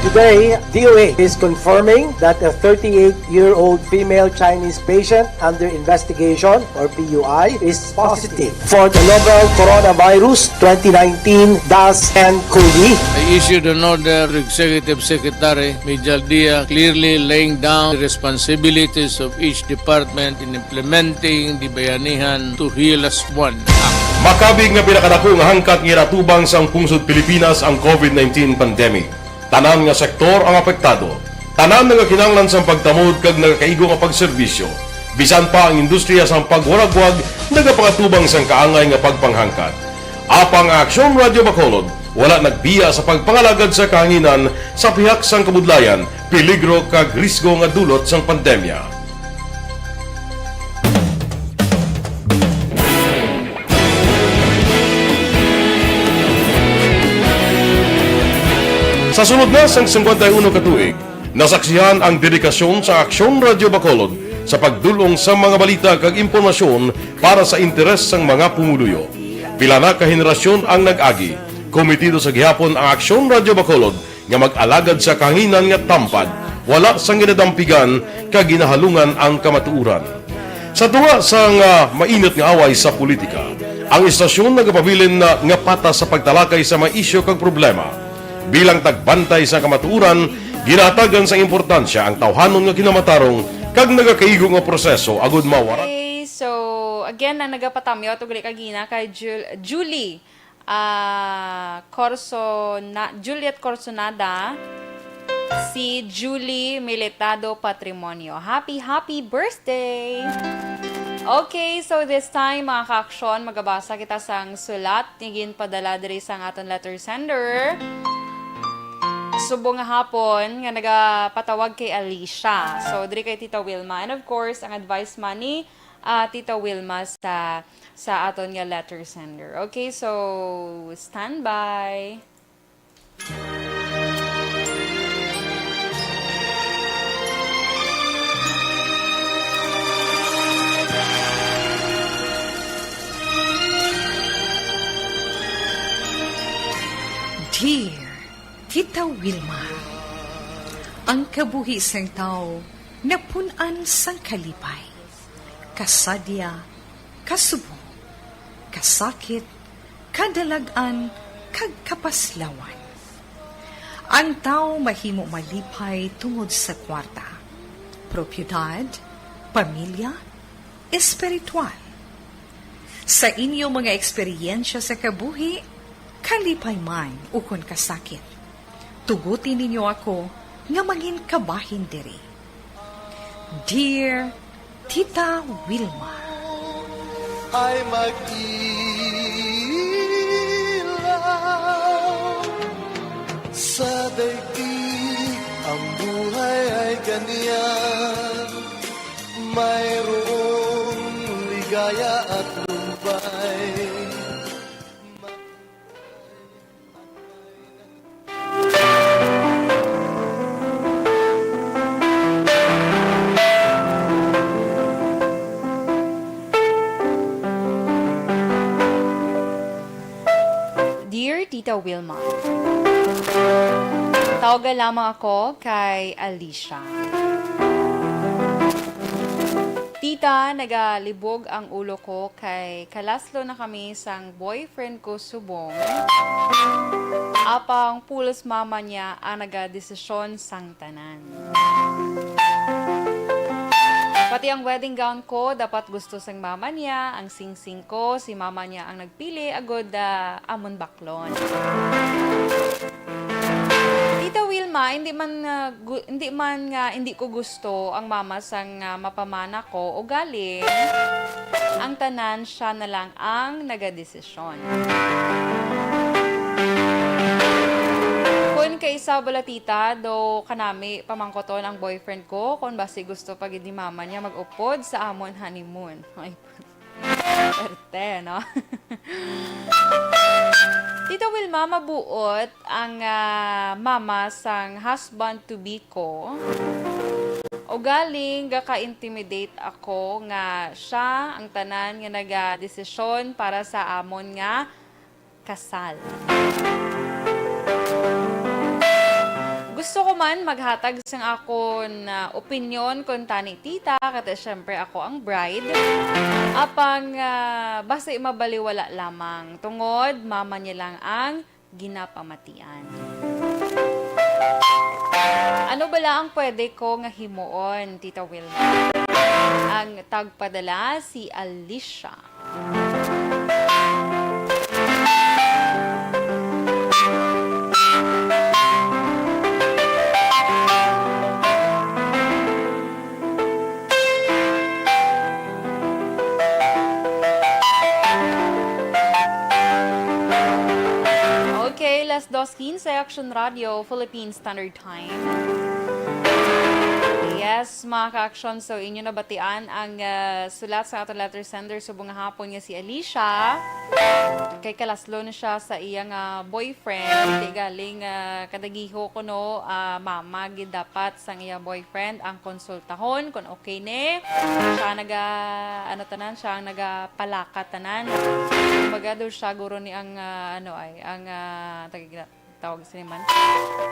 Today, D O H is confirming that a thirty-eight-year-old female Chinese patient under investigation, or P U I, is positive for the novel coronavirus twenty nineteen dash ten COVID. I issued an order to Executive Secretary Mijal Dia, clearly laying down the responsibilities of each department in implementing the Bayanihan to Heal Us One Act. Makabig nga pinakadako nga hangkat nga iratubang sang pungsod Pilipinas ang COVID nineteen pandemic. Tanan nga sektor ang apektado. Tanan nga kinahanglan sang pagtamod kag nagakaigo nga pagserbisyo. Bisan pa ang industriya sang pagwaragwag nagapangatubang sang kaangay nga pagpanghangkat. Apang ang Aksyon Radyo Bacolod wala nagbiya sa pagpangalagad sa kahanginan sa pihak sang kabudlayan, peligro kag risgo nga dulot sang pandemya. Sa sulod na sang singkwenta y uno ka tuig, nasaksihan ang dedikasyon sa Aksyon Radyo Bacolod sa pagdul-ong sa mga balita kag impormasyon para sa interes sang mga pumuluyo. Pila na ka henerasyon ang nag-agi. Komitido sa gihapon ang Aksyon Radyo Bacolod nga mag-alagad sa kahanginan nga tampad, Wala sang ginadampigan kag ginahalungan ang kamatuoran. Sa tunga sang, ah, mainit nga away sa politika, ang istasyon nagapabilin na nga patas sa pagtalakay sa mga isyu kag problema. Bilang tagbantay sa kamatuoran, ginahatagan sang importansya ang tawhanon nga kinamatarong kag nagakaigo nga proseso agud mawaran. Okay, so again, ang nagapatamyaw tugli kagina kay Jul-, Julie, ah, Corsona-, Juliet Corsonada, si Julie Militado Patrimonio. Happy, happy birthday! Okay, so this time, mga kaaksyon, magabasa kita sang sulat nga ginpadala diri sang aton letter sender. Subong nga hapon nga nagapatawag kay Alicia. So, diri kay Tita Wilma. And of course, ang advice man ni, ah, Tita Wilma sa, sa aton nga letter sender. Okay, so, stand by. Dear Tita Wilma, ang kabuhi sang tawo napun-an sang kalipay, kasadya, kasubong, kasakit, kadalag-an, kag kapaslawan. Ang tawo mahimo malipay tungod sa kwarta, propiedad, pamilya, espiritual. Sa inyo mga eksperyensya sa kabuhi, kalipay man ukon kasakit, tuguti ninyo ako nga mangin kabahin diri. Dear Tita Wilma. Ay mag-ilaw sa daigdig, ang buhay ay ganyan. Mayroong ligaya at lumbay. Dear Tita Wilma, tawagan lamang ako kay Alicia. Tita, nagalibog ang ulo ko kay kalaslo na kami sang boyfriend ko subong. Apang pulos mama niya ang nagadesisyon sang tanan. Pati ang wedding gown ko, dapat gusto sang mama niya. Ang singsing ko, si mama niya ang nagpili, agod, ah, amon baklon. Tita Wilma, hindi man, ah, gu-, hindi man nga hindi ko gusto ang mama sang, ah, mapamana ko, ugaling ang tanan siya na lang ang nagadesisyon. Kun kaisa bala, tita, daw kanami pamangkoton ang boyfriend ko kun basi gusto pa gid ni mama niya mag-upod sa amon honeymoon. Ay, perte, no? Tita Wilma, mabuot ang, ah, mama sang husband to be ko. Ugaling gaka-intimidate ako nga siya ang tanan nga nagadesisyon para sa amon nga kasal. Gusto ko man maghatag sang akon, ah, opinyon kon tani, tita, kay syempre ako ang bride. Apang, ah, basi mabaliwala lamang tungod mama niya lang ang ginapamatian. Ano bala ang pwede ko nga himuon, Tita Wilma? Ang tagpadala si Alicia. Okay, las dos quince, Action Radio, Philippine Standard Time. Yes, mga ka-action, so inyo nabatian ang, ah, sulat sa aton letter sender subong nga hapon nga si Alicia. Kay kalaslo na siya sa iya nga boyfriend. Di galing, ah, kadagiho kuno, ah, mama gid dapat sang iya boyfriend ang konsultahon kung okay ni. Siya naga, ano tanan, siya ang nagapalakat tanan. Kumbaga, daw siya guro ni ang, ah, ano ay, ang, ah, tagi-, tawag sini man.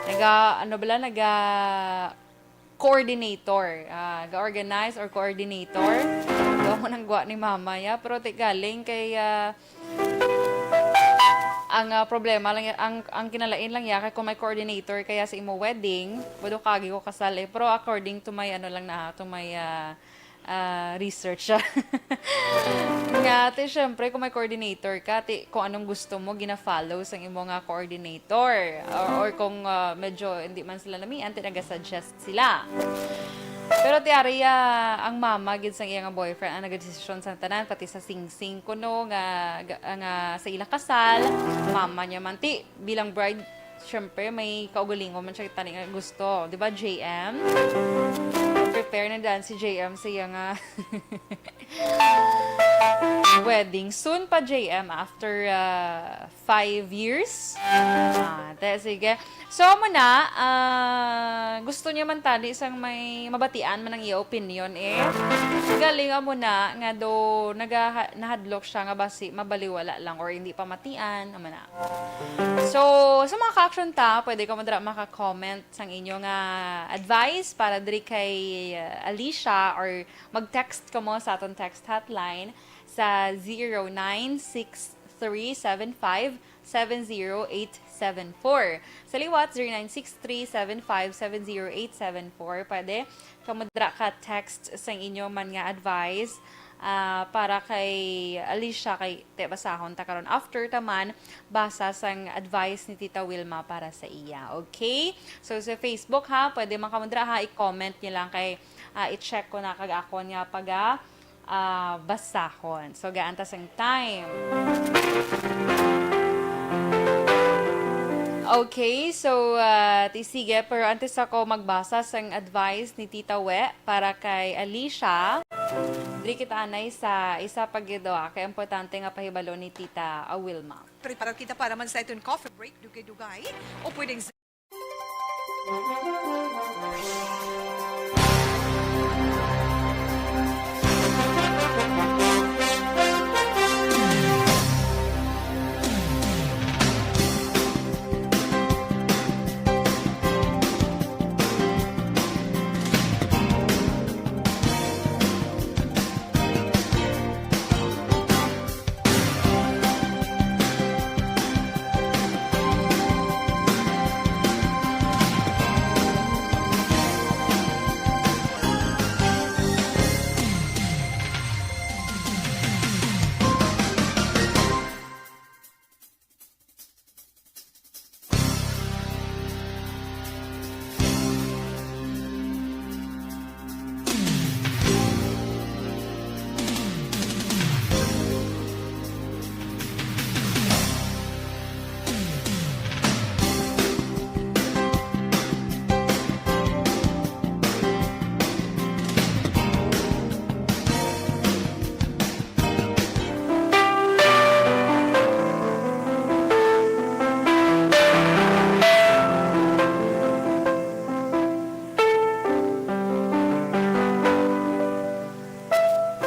Naga, ano bala, naga, coordinator. Ah, ga-organize or coordinator. Daw mo nang gwa ni mama ya, pero ti galing kay, ah, ang, ah, problema lang ya, ang, ang kinalain lang ya kay kung may coordinator kaya sa imo wedding, wado kagi ko kasal eh. Pero according to my, ano lang na, to my, ah, ah, research. Nga, ti, syempre, kung may coordinator ka, ti, kung anong gusto mo, gina-follow sang imo nga coordinator. Or, or kung, ah, medyo hindi man sila namian, ti, nagasuggest sila. Pero ti, ari, ah, ang mama gid sang iya nga boyfriend ang nagadesisyon sang tanan, pati sa singsing kuno nga, nga, nga sa ila kasal, mama niya man ti bilang bride, syempre may kaugalingon man siya tani nga gusto, di ba, J M? Prepare na dan si J M sa iya nga wedding. Soon pa, J M, after, ah, five years. Ah, te, sige. So, amo na, ah, gusto niya man tani sang may mabatian man ang iya opinion eh. Galing amo na nga do naga-, nahadlok siya nga basi mabaliwala lang or hindi pamatian, amo na. So, sa mga ka-action ta, pwede kamo dira maka-comment sang inyo nga advice para diri kay, uh, Alicia, or mag-text kamo sa aton text hotline sa zero nine six three seven five seven zero eight seven four. Sa liwat, zero nine six three seven five seven zero eight seven four. Pwede kamo dira ka-text sang inyo man nga advice, ah, para kay Alicia, kay te basahon ta karon. After ta man basa sang advice ni Tita Wilma para sa iya. Okay? So, sa Facebook, ha, pwede man kamo dira, ha, i-comment niyo lang kay, ah, i-check ko na kag akon nga paga, ah, basahon. So, gaan ta sang time. Okay, so, ah, ti sige, pero antes ako magbasa sang advice ni Tita We para kay Alicia, diri kita anay sa isa pa gid, ah, kay importante nga pahibalo ni Tita, ah, Wilma. Preparar kita para man sa aton coffee break, dugay-dugay, o pwedeng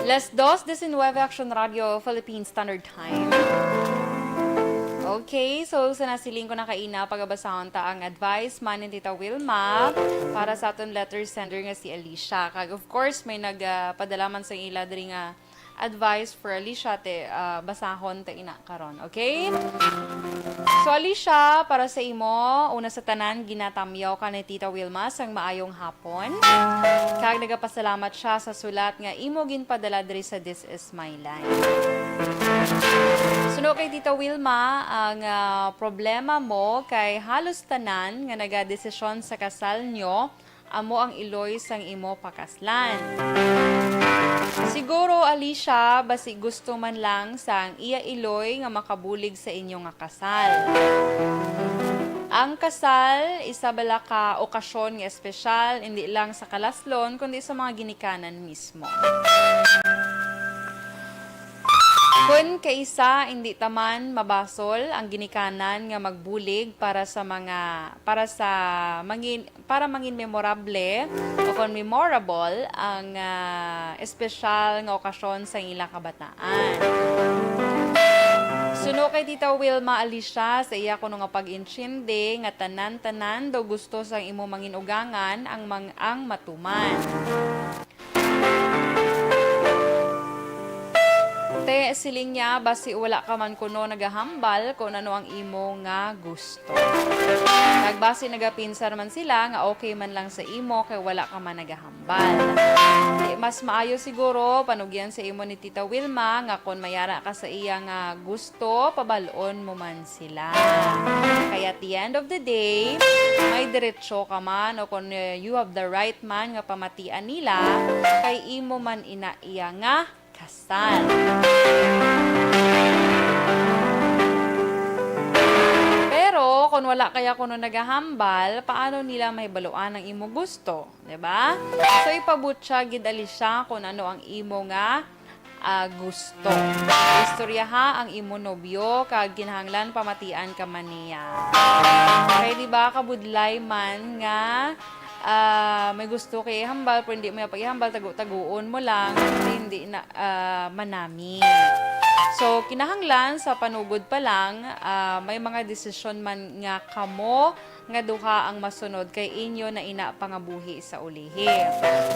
Las dos diecinueve, Action Radio, Philippine Standard Time. Okay, so sa nasiling ko na kaina, pagabasahon ta ang advice man ni Tita Wilma para sa aton letter sender nga si Alicia. Kag of course, may nag, ah, padala man sa ila diri nga advice for Alicia, te, ah, basahon ta ina karon, okay? So, Alicia, para sa imo, una sa tanan, ginatamyaw ka ni Tita Wilma sang maayong hapon. Kag nagapasalamat siya sa sulat nga imo ginpadala diri sa This Is My Life. Suno kay Tita Wilma, ang, ah, problema mo kay halos tanan nga nagadesisyon sa kasal nyo amo ang iloy sang imo pakaslan. Siguro, Alicia, basi gusto man lang sang iya iloy nga makabulig sa inyo nga kasal. Ang kasal, isa bala ka okasyon nga espesyal, hindi lang sa kalaslon, kundi sa mga ginikanan mismo. Kun kaisa, hindi taman mabasol ang ginikanan nga magbulig para sa mga, para sa mangin-, para mangin memorable o kon memorable ang, ah, espesyal nga okasyon sa ila kabataan. So, kay Tita Wilma Alicia, sa iya kuno nga pag-intindi nga tanan-tanan daw gusto sang imo manginugangan ang mang-, ang matuman. Te, siling niya, basi wala ka man kuno nagahambal kung ano ang imo nga gusto. Nagbasi nagapinsar man sila nga okay man lang sa imo kay wala ka man nagahambal. Di, mas maayo siguro panugyan sa imo ni Tita Wilma nga kon mayara ka sa iya nga gusto, pabal-on mo man sila. Kay at the end of the day, may diretsyo ka man o kon, eh, you have the right man nga pamatian nila, kay imo man ina iya nga kasal. Pero kon wala kaya kuno nagahambal, paano nila mahibaluan ang imo gusto, di ba? So, ipabutya gid, Alicia, kung ano ang imo nga, ah, gusto. Istoryaha ang imo nobyo kag kinahanglan pamatian ka man niya. Kay di ba kabudlay man nga, ah, may gusto kay ihambal, pero hindi mo iya pag-ihambal, tago-taguon mo lang, hindi na, ah, manami. So, kinahanglan sa panugod pa lang, ah, may mga desisyon man nga kamo nga duha ang masunod kay inyo na ina pangabuhi sa ulihi.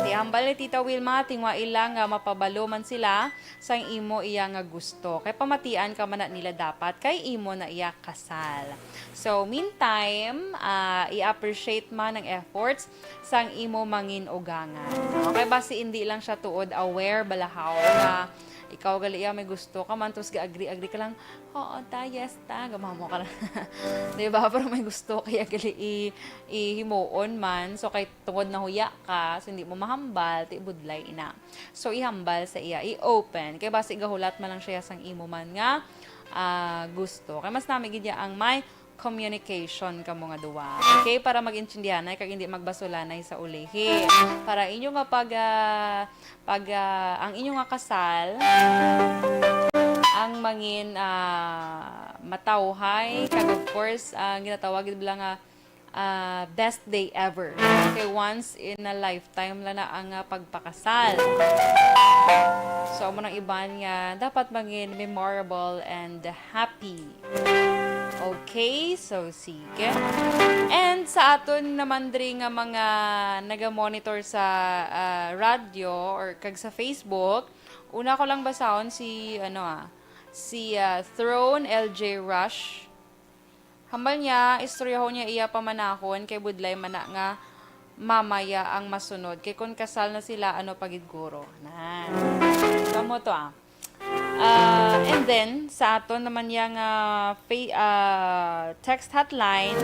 Di hambal ni Tita Wilma, tingwa ila nga mapabalo man sila sang imo iya nga gusto. Kay pamatian ka man na nila dapat kay imo na iya kasal. So, meantime, ah, i-appreciate man ang efforts sang imo mangin-ugangan. Okay, basi hindi lang siya tuod aware, balahaw nga ikaw gali iya may gusto ka man, tapos ga-agree-agree ka lang, "Oo, ta, yes, ta," gamamo ka lang. Di ba? Pero may gusto kaya gali i-, ihimuon man. So, kay tungod nahuya ka, so hindi mo mahambal, ti budlay ina. So, ihambal sa iya, i-open. Kay basi gahulat man lang siya sang imo man nga, ah, gusto. Kay mas nami gid niya ang may communication kamo nga duwa. Okay? Para mag-intindihanay kag hindi magbasulanay sa ulihi. Para inyo nga pag, ah, pag, ah, ang inyo nga kasal, ang mangin, ah, matawhay, kag of course, ang ginatawag gid bala nga, ah, best day ever. Kay once in a lifetime lang na ang, ah, pagpakasal. So, amo nang iban nga dapat mangin memorable and happy. Okay, so sige. And sa aton naman diri nga mga naga-monitor sa, ah, radyo or kag sa Facebook, una ko lang basahon si, ano, ah, si, ah, Throne L J Rush. Hambal niya, istoryahon niya iya pamanahon kay budlay man na nga mama iya ang masunod. Kay kun kasal na sila, ano pa gid guro? Nan. Kamo to, ah. Ah, and then, sa aton naman niya nga fa-, ah, text hotline,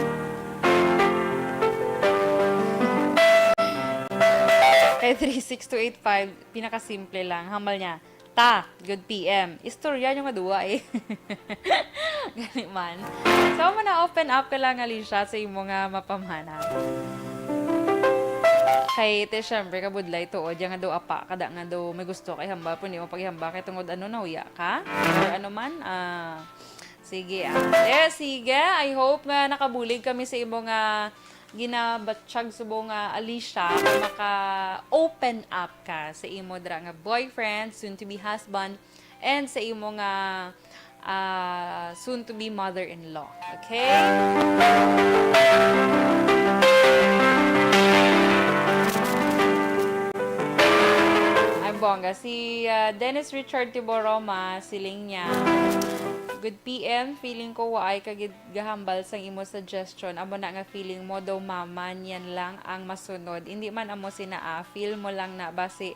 kay three six two eight five, pinakasimple lang. Hambal niya, "Ta, good P M. Istorya niyo nga duwa, eh." Gani man. So, mo na open up ka lang, Alicia, sa imo nga mapamana. Kay, te, syempre, kabudlay tuod, ya nga daw apa, kada nga daw may gusto kay hamba, pwede mo paghihamba, kay tungod ano, nahuya ka? Or ano man, ah, sige, ah. Eh, sige, I hope nga nakabulig kami sa imo nga ginabatyag subong nga, Alicia, kung maka-open up ka sa imo dira nga boyfriend, soon to be husband, and sa imo nga, ah, soon to be mother-in-law. Okay? Ay, bongga. Si, ah, Dennis Richard Tiboroma, siling niya, "Good P M, feeling ko waay ka gid gahambal sang imo suggestion. Amo na nga feeling mo daw, mama, niyan lang ang masunod. Hindi man amo sina, ah, feel mo lang na basi,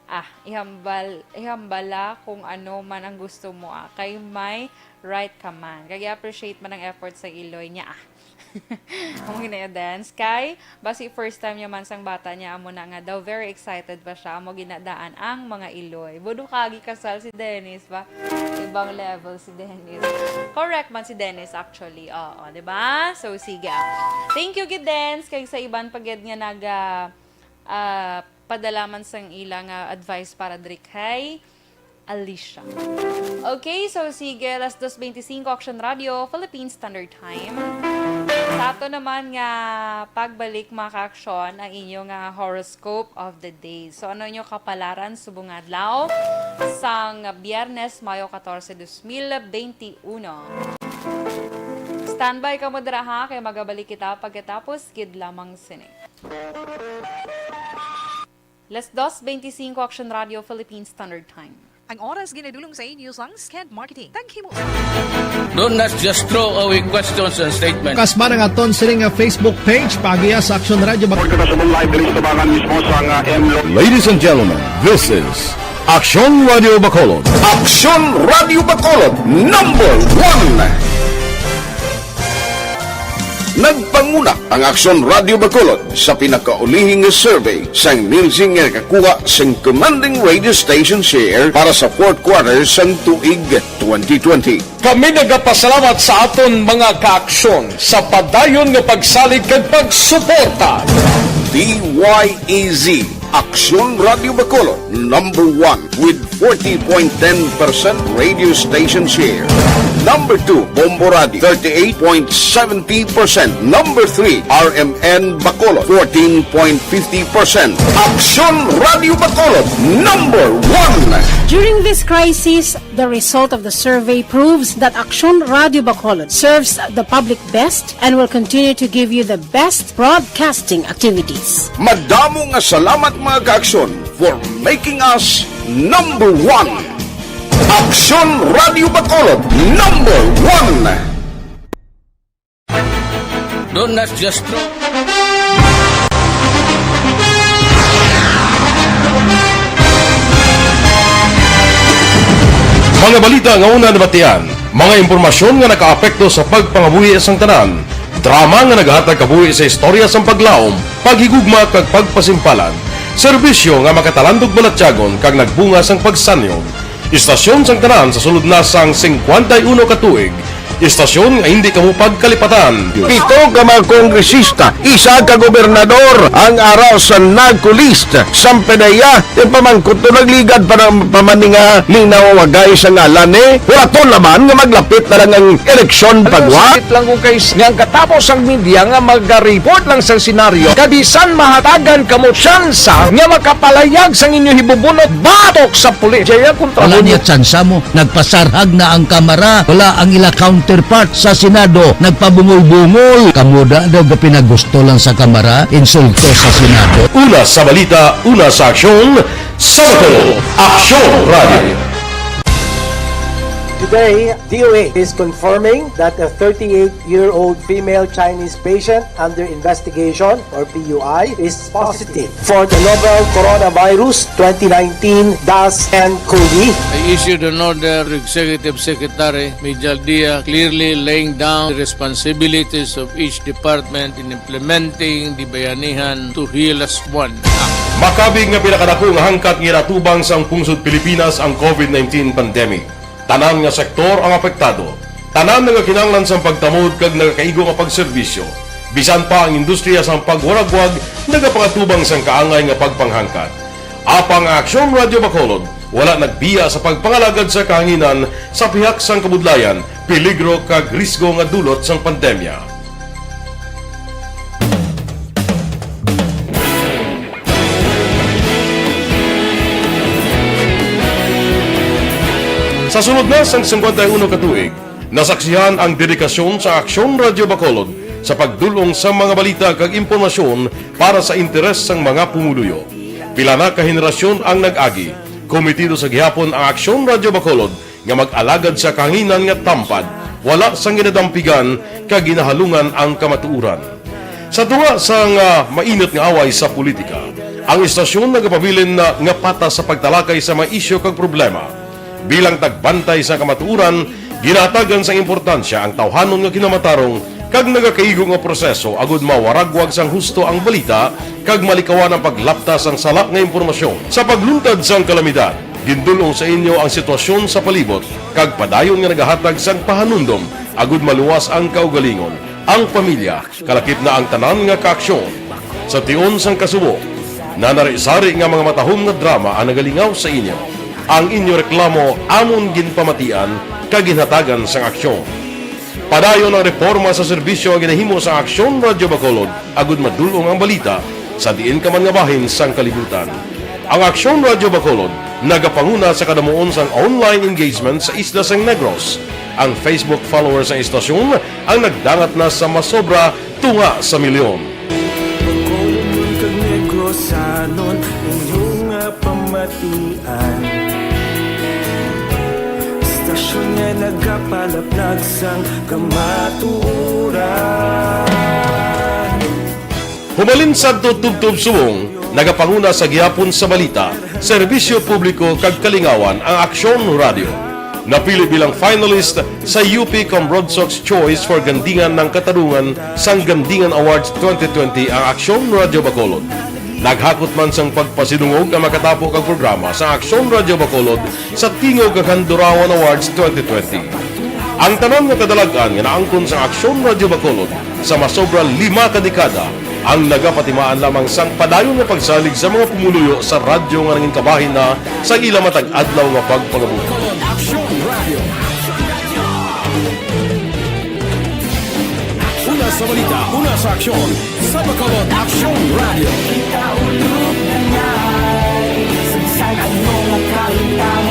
ah, ihambal, ihambala kung ano man ang gusto mo, ah, kay may right ka man. Kag i-appreciate man ang effort sa iloy niya, ah." Amo gina iya, Dance. Kay, basi first time niya man sang bata niya, amo na nga daw, very excited pa siya. Amo ginadaan ang mga iloy. Budo kagi kasal si Dennis ba? Ibang level si Dennis. Correct man si Dennis, actually. Oo, di ba? So, sige. Thank you, gid, Dance. Kay sa iban pa gid nga naga, ah, padala man sang ila nga advice para diri kay Alicia. Okay, so sige, alas dos beintisinco, Action Radio, Philippine Standard Time. Sa ato naman nga pagbalik, mga kaaksyon, ang inyo nga horoscope of the day. So, ano inyo kapalaran subong adlaw sang Biyernes, Mayo katorse, dos mil benti uno? Standby kamo dira, ha, kay magabalik kita pagkatapos gid lamang sini. Las dos benti singko, Aksyon Radio Philippine Standard Time. Ang oras ginadulong sa inyo sang Sked Marketing. Taghimo sa Don't not just throw away questions and statements. Kasma nga aton sini nga Facebook page, paagiha sa Aksyon Radio Bacolod. Report na sa live diri sa tabangan mismo sa nga M Lo- Ladies and gentlemen, this is Aksyon Radio Bacolod. Aksyon Radio Bacolod, number one. Nagpanguna ang Aksyon Radio Bacolod sa pinakaulihing nga survey sang Nielsen nga nakakuha sing commanding radio station share para sa fourth quarter sang tuig twenty twenty. Kami nagapasalamat sa aton mga kaaksyon sa padayon nga pagsalig kag pagsuporta. D Y E Z, Aksyon Radio Bacolod, number one with forty point ten percent radio station share. Number two, Bombo Radio, thirty-eight point seventy percent. Number three, R M N Bacolod, fourteen point fifty percent. Aksyon Radio Bacolod, number one. During this crisis, the result of the survey proves that Aksyon Radio Bacolod serves the public best and will continue to give you the best broadcasting activities. Madamo nga salamat, mga kaaksyon, for making us number one. Aksyon Radio Bacolod, number one. Don't not just throw. Mga balita nga una nabatian, mga impormasyon nga nakaapekto sa pagpangabuhi sang tanan, drama nga nagahatag kabuhi sa istorya sang paglaom, paghigugma kag pagpasimpalan, serbisyo nga makatalandog balatyagon kag nagbunga sang pagsanyog. Istasyon sang tanan sa sulod na sang singkwenta y uno ka tuig. Istasyon nga hindi kamo pagkalipatan. Pito ka mga kongresista, isa ka gobernador ang ara sa NAGCO list. Sang P D E A, yung pamangkot to nagligad pa ng pamaninga ning nawawagay sa ngalan ni. Wala to laman nga maglapit na lang ang eleksyon pagwa. Sakit lang kung kay nga ang katapos ang media nga maga-report lang sang senaryo. Kabisan mahatagan kamo tsansa nga makapalayag sang inyo hibubunot batok sa pulis. Jaya kontra Wala niya tsansa mo. Nagpasarhag na ang Kamara. Wala ang ila counterpart sa Senado. Nagpabungol-bungol. Kamo da daw ga pinagusto lang sa Kamara. Insulto sa Senado. Una sa balita, una sa aksyon, sa Bacolod, Aksyon Radio. Today, D O H is confirming that a thirty-eight-year-old female Chinese patient under investigation, or P U I, is positive for the novel coronavirus twenty nineteen dash nCoV. I issued an order to Executive Secretary Mijal Dia, clearly laying down the responsibilities of each department in implementing the Bayanihan to Heal Us One Act. Makabig nga pinakadako nga hangkat nga ginatubang sang pungsod Pilipinas ang COVID nineteen pandemic. Tanan nga sektor ang apektado. Tanan nagakinahanglan sang pagtamod kag nagakaigo nga pagserbisyo. Bisan pa ang industriya sang pagwaragwag nagapangatubang sang kaangay nga pagpanghangkat. Apang ang Aksyon Radio Bacolod wala nagbiya sa pagpangalagad sa kahanginan sa pihak sang kabudlayan, peligro kag risgo nga dulot sang pandemya. Sa sulod na sang singkwenta y uno ka tuig, nasaksihan ang dedikasyon sa Aksyon Radio Bacolod sa pagdul-ong sa mga balita kag impormasyon para sa interes sang mga pumuluyo. Pila na ka henerasyon ang nag-agi, kometido sa gihapon ang Aksyon Radio Bacolod nga mag-alagad sa kahanginan nga tampad, wala sang ginadampigan kag ginahalungan ang kamatuoran. Sa tunga sang, ah, mainit nga away sa politika, ang istasyon nagapabilin na nga patas sa pagtalakay sa mga isyu kag problema. Bilang tagbantay sa kamatuoran, ginahatagan sang importansya ang tawhanon nga kinamatarong kag nagakaigo nga proseso agud mawaragwag sang husto ang balita kag malikawan ang paglapta sang sala nga impormasyon. Sa pagluntad sang kalamidad, gindul-ong sa inyo ang sitwasyon sa palibot kag padayon nga nagahatag sang pahanumdom agud maluwas ang kaugalingon, ang pamilya, kalakip na ang tanan nga kaaksyon. Sa tion sang kasubo, nanari-sari nga mga matahom nga drama ang nagalingaw sa inyo. Ang inyo reklamo amon ginpamatian kag ginhatagan sang aksyon. Padayon ang reporma sa serbisyo nga ginahimo sa Aksyon Radyo Bacolod, agud madul-ong ang balita sa diin ka man nga bahin sang kalibutan. Ang Aksyon Radyo Bacolod nagapanguna sa kadamuon sang online engagement sa isla sang Negros. Ang Facebook followers sang istasyon ang nagdangat na sa masobra tunga sa milyon. Bacolodnon kag Negrosanon, inyo nga pamatian. Istasyon nga nagapalaplag sang kamatuoran. Humalin sadto tubtob subong, nagapanguna sa gihapon sa balita, serbisyo publiko kag kalingawan ang Aksyon Radyo. Napili bilang finalist sa U P Cambronsox Choice for Gandingan ng Katarungan sang Gandingan Awards twenty twenty ang Aksyon Radyo Bacolod. Naghakot man sang pagpasidungog ang makatapo kag programa sa Aksyon Radyo Bacolod sa Tingog kag Handurawan Awards twenty twenty. Ang tanan nga kadalag-an nga naangkon sang Aksyon Radyo Bacolod sa masobra lima ka dekada ang nagapatimaan lamang sang padayon nga pagsalig sa mga pumuluyo sa radyo nga nangin kabahin na sang ila matag adlaw nga pagpangabuhi. Aksyon Radio. Una sa balita, una sa aksyon, sa Bacolod Aksyon Radio. Kita ulog na ngay, sa bisan ano nga kalimtangan,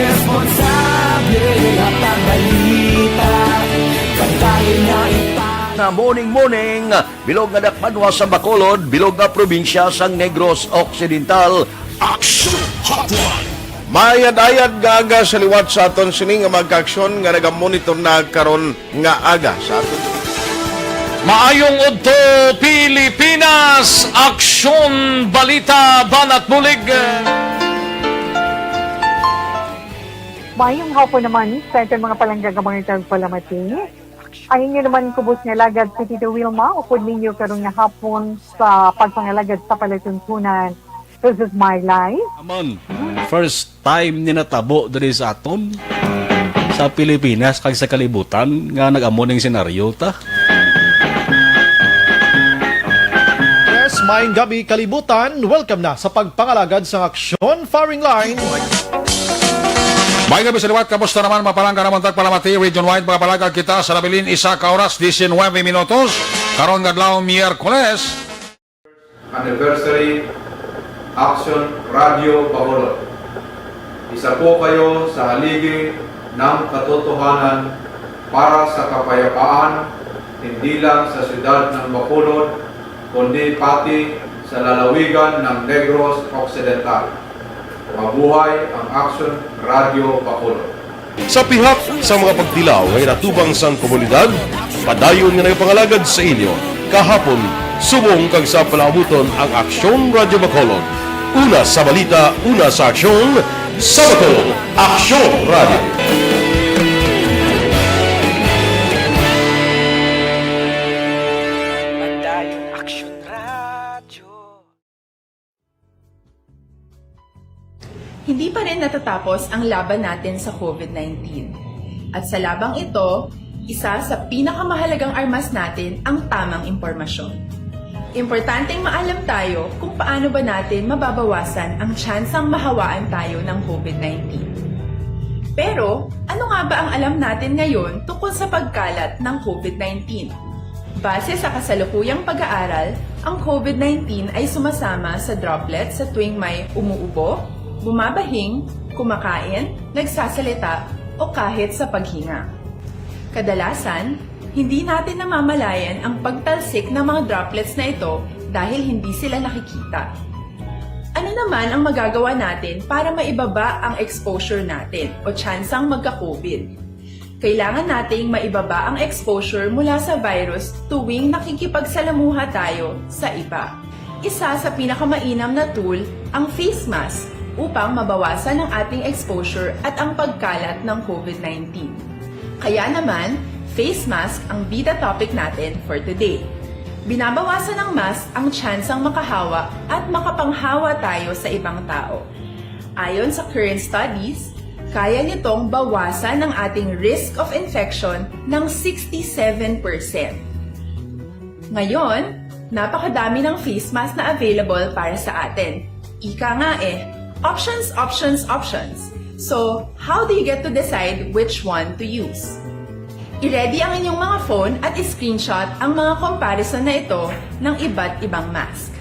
responsable nga pagbalita, pagdayon na ipa- Na morning, morning, bilog nga dakpanwa sa Bacolod, bilog nga probinsya sang Negros Occidental. Aksyon Hotline. Mayad-ayad nga aga sa liwat sa aton sini nga mga kaaksyon nga nagamonitor na karon nga aga sa aton. Maayong udto, Pilipinas! Aksyon, balita, banat bulig. Maayong hapon naman sa aton mga palangga nga mga tagpalamati. Ang inyo naman kubos nga alagad si Tito Wilma, upod ninyo karon nga hapon sa pagpangalagad sa palatuntunan. This is my life. Amon, first time ni natabo diri sa aton, sa Pilipinas kag sa kalibutan nga nag-amo ning senaryo ta. Yes, maayong gabi kalibutan. Welcome na sa pagpangalagad sang aksyon firing line. Maayong gabi sa liwat. Kamusta naman, mapalangga naman tagpalamati, region-wide, mga palagad kita sa nabilin isa ka oras, diecinuebe minutos. Karon nga adlaw, Miyerkules. Anniversary Action Radio Bacolod. Isa po kayo sa haligi ng katotohanan para sa kapayapaan, hindi lang sa siyudad ng Bacolod, kundi pati sa lalawigan ng Negros Occidental. Mabuhay ang Action Radio Bacolod. Sa pihak sa mga pagtilaw nga ginatubang sang komunidad, padayon nga nagapangalagad sa inyo kahapon, subong kag sa palaabuton ang Aksyon Radyo Bacolod. Una sa balita, una sa aksyon, sa Bacolod, Aksyon Radyo. Padayon Aksyon Radyo. Hindi pa rin natatapos ang laban natin sa COVID nineteen. At sa labang ito, isa sa pinakamahalagang armas natin ang tamang impormasyon. Importanteng maalam tayo kung paano ba natin mababawasan ang tsansang mahawaan tayo ng COVID nineteen. Pero, ano nga ba ang alam natin ngayon tungkol sa pagkalat ng COVID nineteen? Base sa kasalukuyang pag-aaral, ang COVID nineteen ay sumasama sa droplets sa tuwing may umuubo, bumabahing, kumakain, nagsasalita, o kahit sa paghinga. Kadalasan, hindi natin namamalayan ang pagtalsik ng mga droplets na ito dahil hindi sila nakikita. Ano naman ang magagawa natin para maibaba ang exposure natin o tsansang magka-COVID? Kailangan nating maibaba ang exposure mula sa virus tuwing nakikipagsalamuha tayo sa iba. Isa sa pinakamainam na tool ang face mask upang mabawasan ang ating exposure at ang pagkalat ng COVID nineteen. Kaya naman, face mask ang bida topic natin for today. Binabawasan ng mask ang tsansang makahawa at makapanghawa tayo sa ibang tao. Ayon sa current studies, kaya nitong bawasan ang ating risk of infection ng sixty-seven percent. Ngayon, napakadami ng face mask na available para sa atin. Ika nga eh, options, options, options. So, how do you get to decide which one to use? I-ready ang inyong mga phone at i-screenshot ang mga comparison na ito ng iba't ibang mask.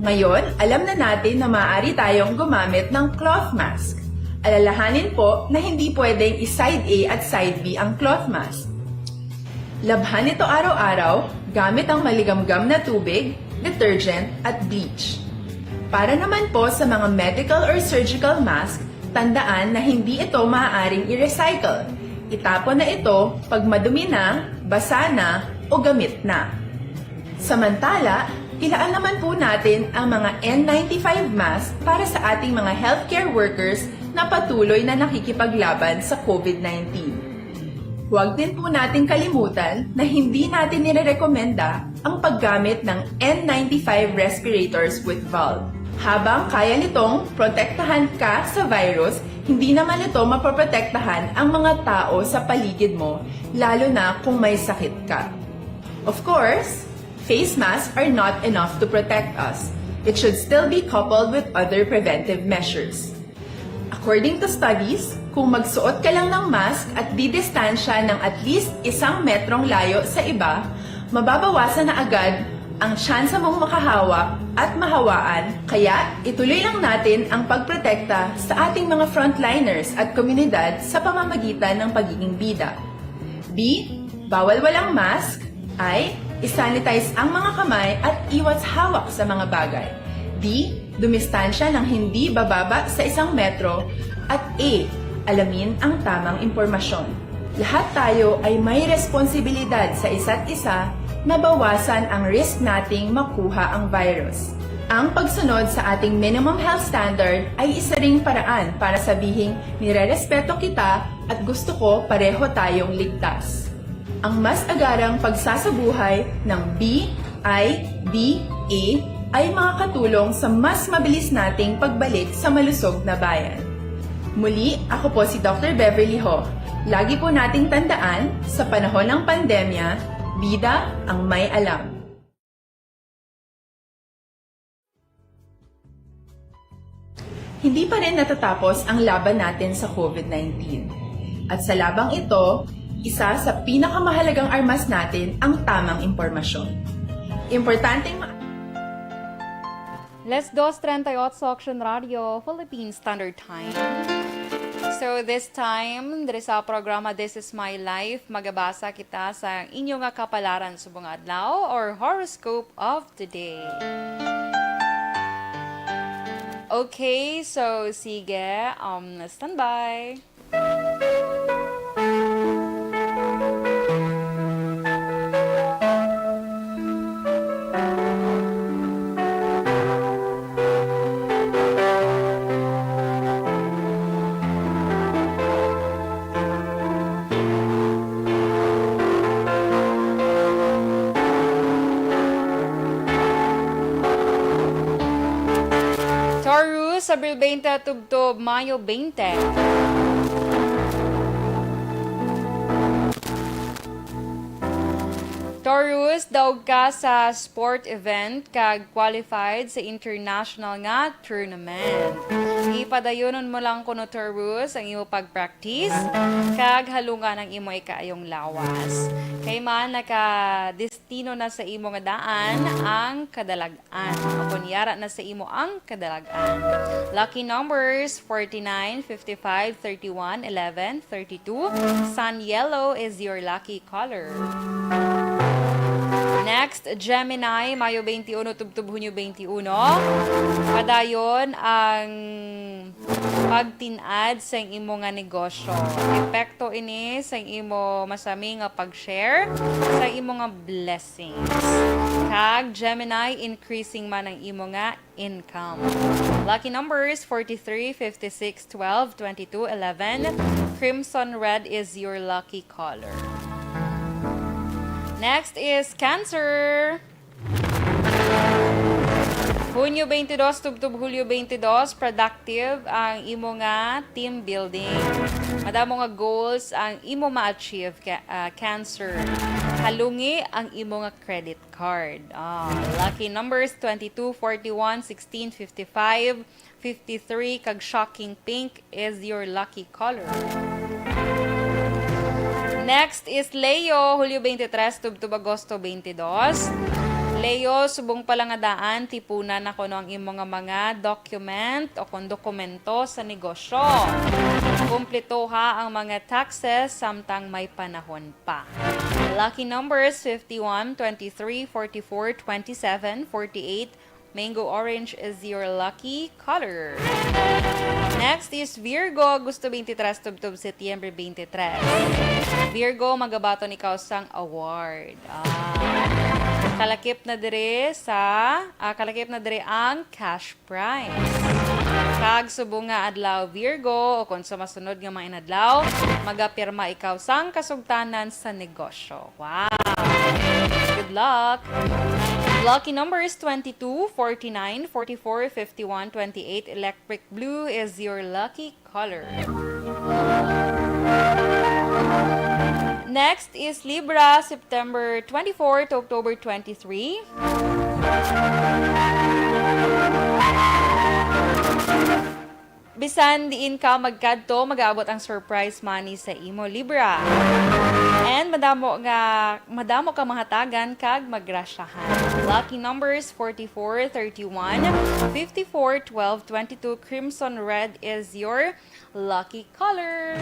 Ngayon, alam na natin na maaari tayong gumamit ng cloth mask. Alalahanin po na hindi pwedeng i-side A at side B ang cloth mask. Labhan ito araw-araw gamit ang maligamgam na tubig, detergent, at bleach. Para naman po sa mga medical or surgical mask, tandaan na hindi ito maaaring i-recycle. Itapon na ito pag madumi na, basa na, o gamit na. Samantala, ilaan naman po natin ang mga N ninety-five mask para sa ating mga healthcare workers na patuloy na nakikipaglaban sa COVID nineteen. Huwag din po nating kalimutan na hindi natin nirerekomenda ang paggamit ng N ninety-five respirators with valve. Habang kaya nitong protektahan ka sa virus, hindi naman ito mapoprotektahan ang mga tao sa paligid mo, lalo na kung may sakit ka. Of course, face masks are not enough to protect us. It should still be coupled with other preventive measures. According to studies, kung magsuot ka lang ng mask at didistansya ng at least isang metrong layo sa iba, mababawasan na agad ang tsansa mong makahawa at mahawaan, kaya ituloy lang natin ang pagprotekta sa ating mga frontliners at komunidad sa pamamagitan ng pagiging bida. B, bawal walang mask. I, i-sanitize ang mga kamay at iwas hawak sa mga bagay. D, dumistansya ng hindi bababa sa isang metro. At E, alamin ang tamang impormasyon. Lahat tayo ay may responsibilidad sa isa't isa na bawasan ang risk nating makuha ang virus. Ang pagsunod sa ating minimum health standard ay isa ring paraan para sabihing nirerespeto kita at gusto ko pareho tayong ligtas. Ang mas agarang pagsasabuhay ng B I B A ay makakatulong sa mas mabilis nating pagbalik sa malusog na bayan. Muli, ako po si Doctor Beverly Ho. Lagi po nating tandaan, sa panahon ng pandemya, bida ang may alam. Hindi pa rin natatapos ang laban natin sa COVID nineteen. At sa labang ito, isa sa pinakamahalagang armas natin ang tamang impormasyon. Importanteng ma- Las dos treinta y ocho, Action Radio, Philippine Standard Time. So this time, diri sa programa This Is My Life, magabasa kita sa inyo nga kapalaran subong adlaw or horoscope of today. Okay, so sige, um, standby. Taurus, Abril twenty tubtob Mayo twenty. Taurus, daog ka sa sport event kag qualified sa international nga tournament. Ipadayunon mo lang kuno, Taurus, ang imo pag-practice kag halungan ang imo ikaayong lawas. Kay man nakadestino na sa imo nga daan ang kadalag-an. Makunyara na sa imo ang kadalag-an. Lucky numbers, forty-nine, fifty-five, thirty-one, eleven, thirty-two. Sun yellow is your lucky color. Next, Gemini, Mayo twenty-one tubtob Hunyo twenty-one. Padayon ang pagtin-ad sa imo nga negosyo. Epekto ini sa imo masami nga pag-share sa imo nga blessings. Kag Gemini, increasing man ang imo nga income. Lucky numbers, forty-three, fifty-six, twelve, twenty-two, eleven. Crimson red is your lucky color. Next is Cancer. Hunyo twenty-two tubtob Hulyo twenty-two, productive ang imo nga team building. Madamo nga goals ang imo ma-achieve, Ca-, ah, Cancer. Halungi ang imo nga credit card. Ah, lucky numbers, twenty-two, forty-one, sixteen, fifty-five, fifty-three, kag shocking pink is your lucky color. Next is Leo, Hulyo twenty-three tubtob Agosto twenty-two. Leo, subong pa lang nga daan, tipunan na kuno ang imo nga mga document o kung dokumento sa negosyo. Kumplituha ang mga taxes samtang may panahon pa. Lucky numbers: fifty-one, twenty-three, forty-four, twenty-seven, forty-eight. Mango orange is your lucky color. Next is Virgo, Agosto twenty-three tubtob Setyembre twenty-three. Virgo, magabaton ikaw sang award. Ah. Kalakip na dire sa, ah, kalakip na dire ang cash prize. Kag subong nga adlaw, Virgo, o kung sa masunod nga mga inadlaw, magapirma ikaw sang kasugtanan sa negosyo. Wow! Good luck! Lucky numbers: twenty-two, forty-nine, forty-four, fifty-one, twenty-eight. Electric blue is your lucky color. Next is Libra, September twenty-four to October twenty-three. Bisan diin ka magkadto, mag-aabot ang surprise money sa imo, Libra. And madamo nga, madamo ka mahatagan kag magrasyahan. Lucky numbers: forty-four, thirty-one, fifty-four, twelve, twenty-two. Crimson red is your lucky color.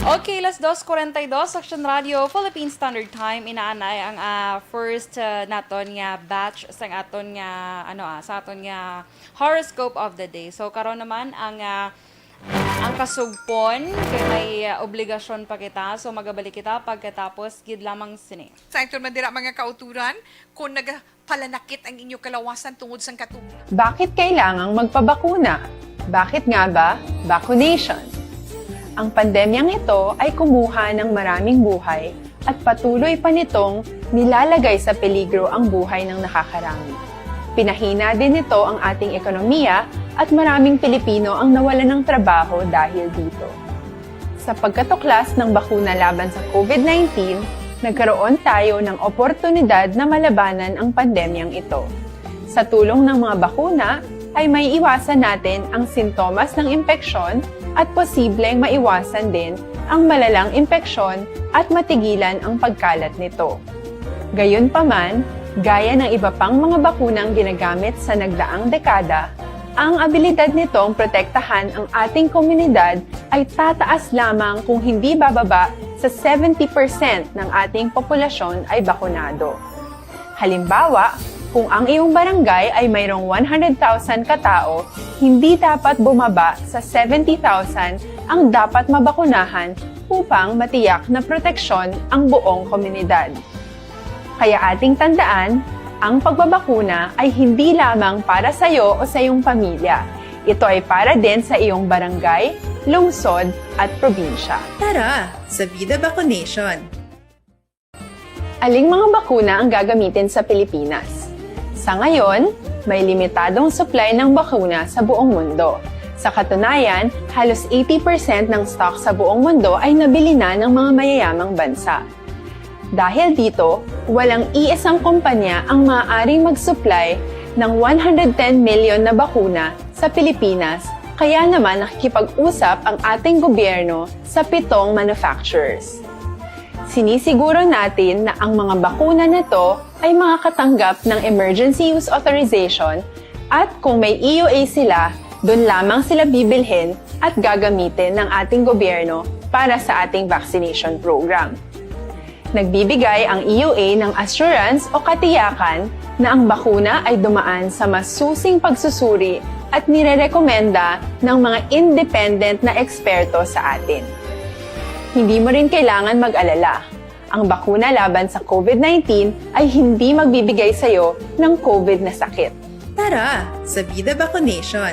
Okay, las dos cuarenta y dos, Action Radio, Philippine Standard Time. Inaanay ang, ah, first, ah, naton nga batch sang aton nga, ano, ah, sa aton nga horoscope of the day. So, karon naman ang, ah, ang kasugpon, kay may, ah, obligasyon pa kita. So, magabalik kita pagkatapos gid lamang sini. Sa ito man dira, mga kauturan, kung nagapalanakit ang inyo kalawasan tungod sang katulog. Bakit kailangang magpabakuna? Bakit nga ba vaccination? Ang pandemyang ito ay kumuha ng maraming buhay at patuloy pa nitong nilalagay sa peligro ang buhay ng nakakarami. Pinahina din nito ang ating ekonomiya at maraming Pilipino ang nawalan ng trabaho dahil dito. Sa pagkatuklas ng bakuna laban sa COVID nineteen, nagkaroon tayo ng oportunidad na malabanan ang pandemyang ito. Sa tulong ng mga bakuna, ay maiiwasan natin ang sintomas ng impeksyon at posibleng maiwasan din ang malalang impeksyon at matigilan ang pagkalat nito. Gayunpaman, gaya ng iba pang mga bakunang ginagamit sa nagdaang dekada, ang abilidad nitong protektahan ang ating komunidad ay tataas lamang kung hindi bababa sa seventy percent ng ating populasyon ay bakunado. Halimbawa, kung ang iyong barangay ay mayroong one hundred thousand katao, hindi dapat bumaba sa seventy thousand ang dapat mabakunahan upang matiyak na proteksyon ang buong komunidad. Kaya ating tandaan, ang pagbabakuna ay hindi lamang para sa iyo o sa iyong pamilya. Ito ay para din sa iyong barangay, lungsod, at probinsya. Tara, sa Vida Vaccination! Aling mga bakuna ang gagamitin sa Pilipinas? Sa ngayon, may limitadong supply ng bakuna sa buong mundo. Sa katunayan, halos eighty percent ng stock sa buong mundo ay nabili na ng mga mayayamang bansa. Dahil dito, walang iisang kumpanya ang maaaring mag-supply ng one hundred ten million na bakuna sa Pilipinas, kaya naman nakikipag-usap ang ating gobyerno sa pitong manufacturers. Sinisiguro natin na ang mga bakuna na to ay makakatanggap ng emergency use authorization at kung may E U A sila, doon lamang sila bibilhin at gagamitin ng ating gobyerno para sa ating vaccination program. Nagbibigay ang E U A ng assurance o katiyakan na ang bakuna ay dumaan sa masusing pagsusuri at nirerekomenda ng mga independent na eksperto sa atin. Hindi mo rin kailangan mag-alala. Ang bakuna laban sa COVID nineteen ay hindi magbibigay sa iyo ng COVID na sakit. Tara, sa Vida Vaccination!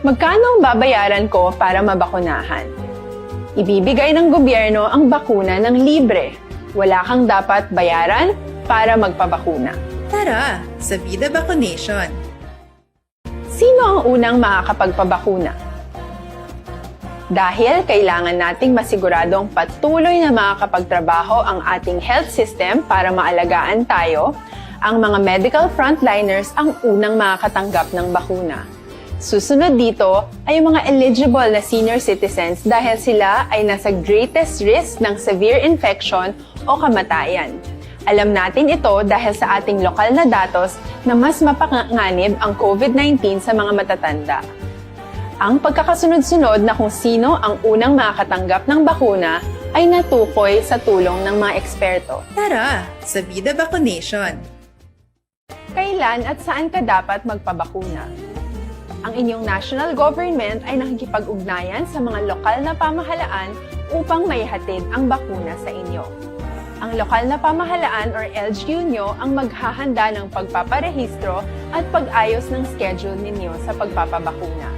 Magkano ang babayaran ko para mabakunahan? Ibibigay ng gobyerno ang bakuna ng libre. Wala kang dapat bayaran para magpabakuna. Tara, sa Vida Vaccination! Sino ang unang makakapagpabakuna? Dahil kailangan nating masiguradong patuloy na makakapagtrabaho ang ating health system para maalagaan tayo, Ang mga medical frontliners ang unang makakatanggap ng bakuna. Susunod dito ay ang mga eligible na senior citizens dahil sila ay nasa greatest risk ng severe infection o kamatayan. Alam natin ito dahil sa ating lokal na datos na mas mapanganib ang COVID nineteen sa mga matatanda. Ang pagkakasunod-sunod na kung sino ang unang makakatanggap ng bakuna ay natukoy sa tulong ng mga eksperto. Tara, sa Bida Bakunation! Kailan at saan ka dapat magpabakuna? Ang inyong national government ay nakikipag-ugnayan sa mga lokal na pamahalaan upang maihatid ang bakuna sa inyo. Ang lokal na pamahalaan or L G U nyo ang maghahanda ng pagpaparehistro at pag-ayos ng schedule ninyo sa pagpapabakuna.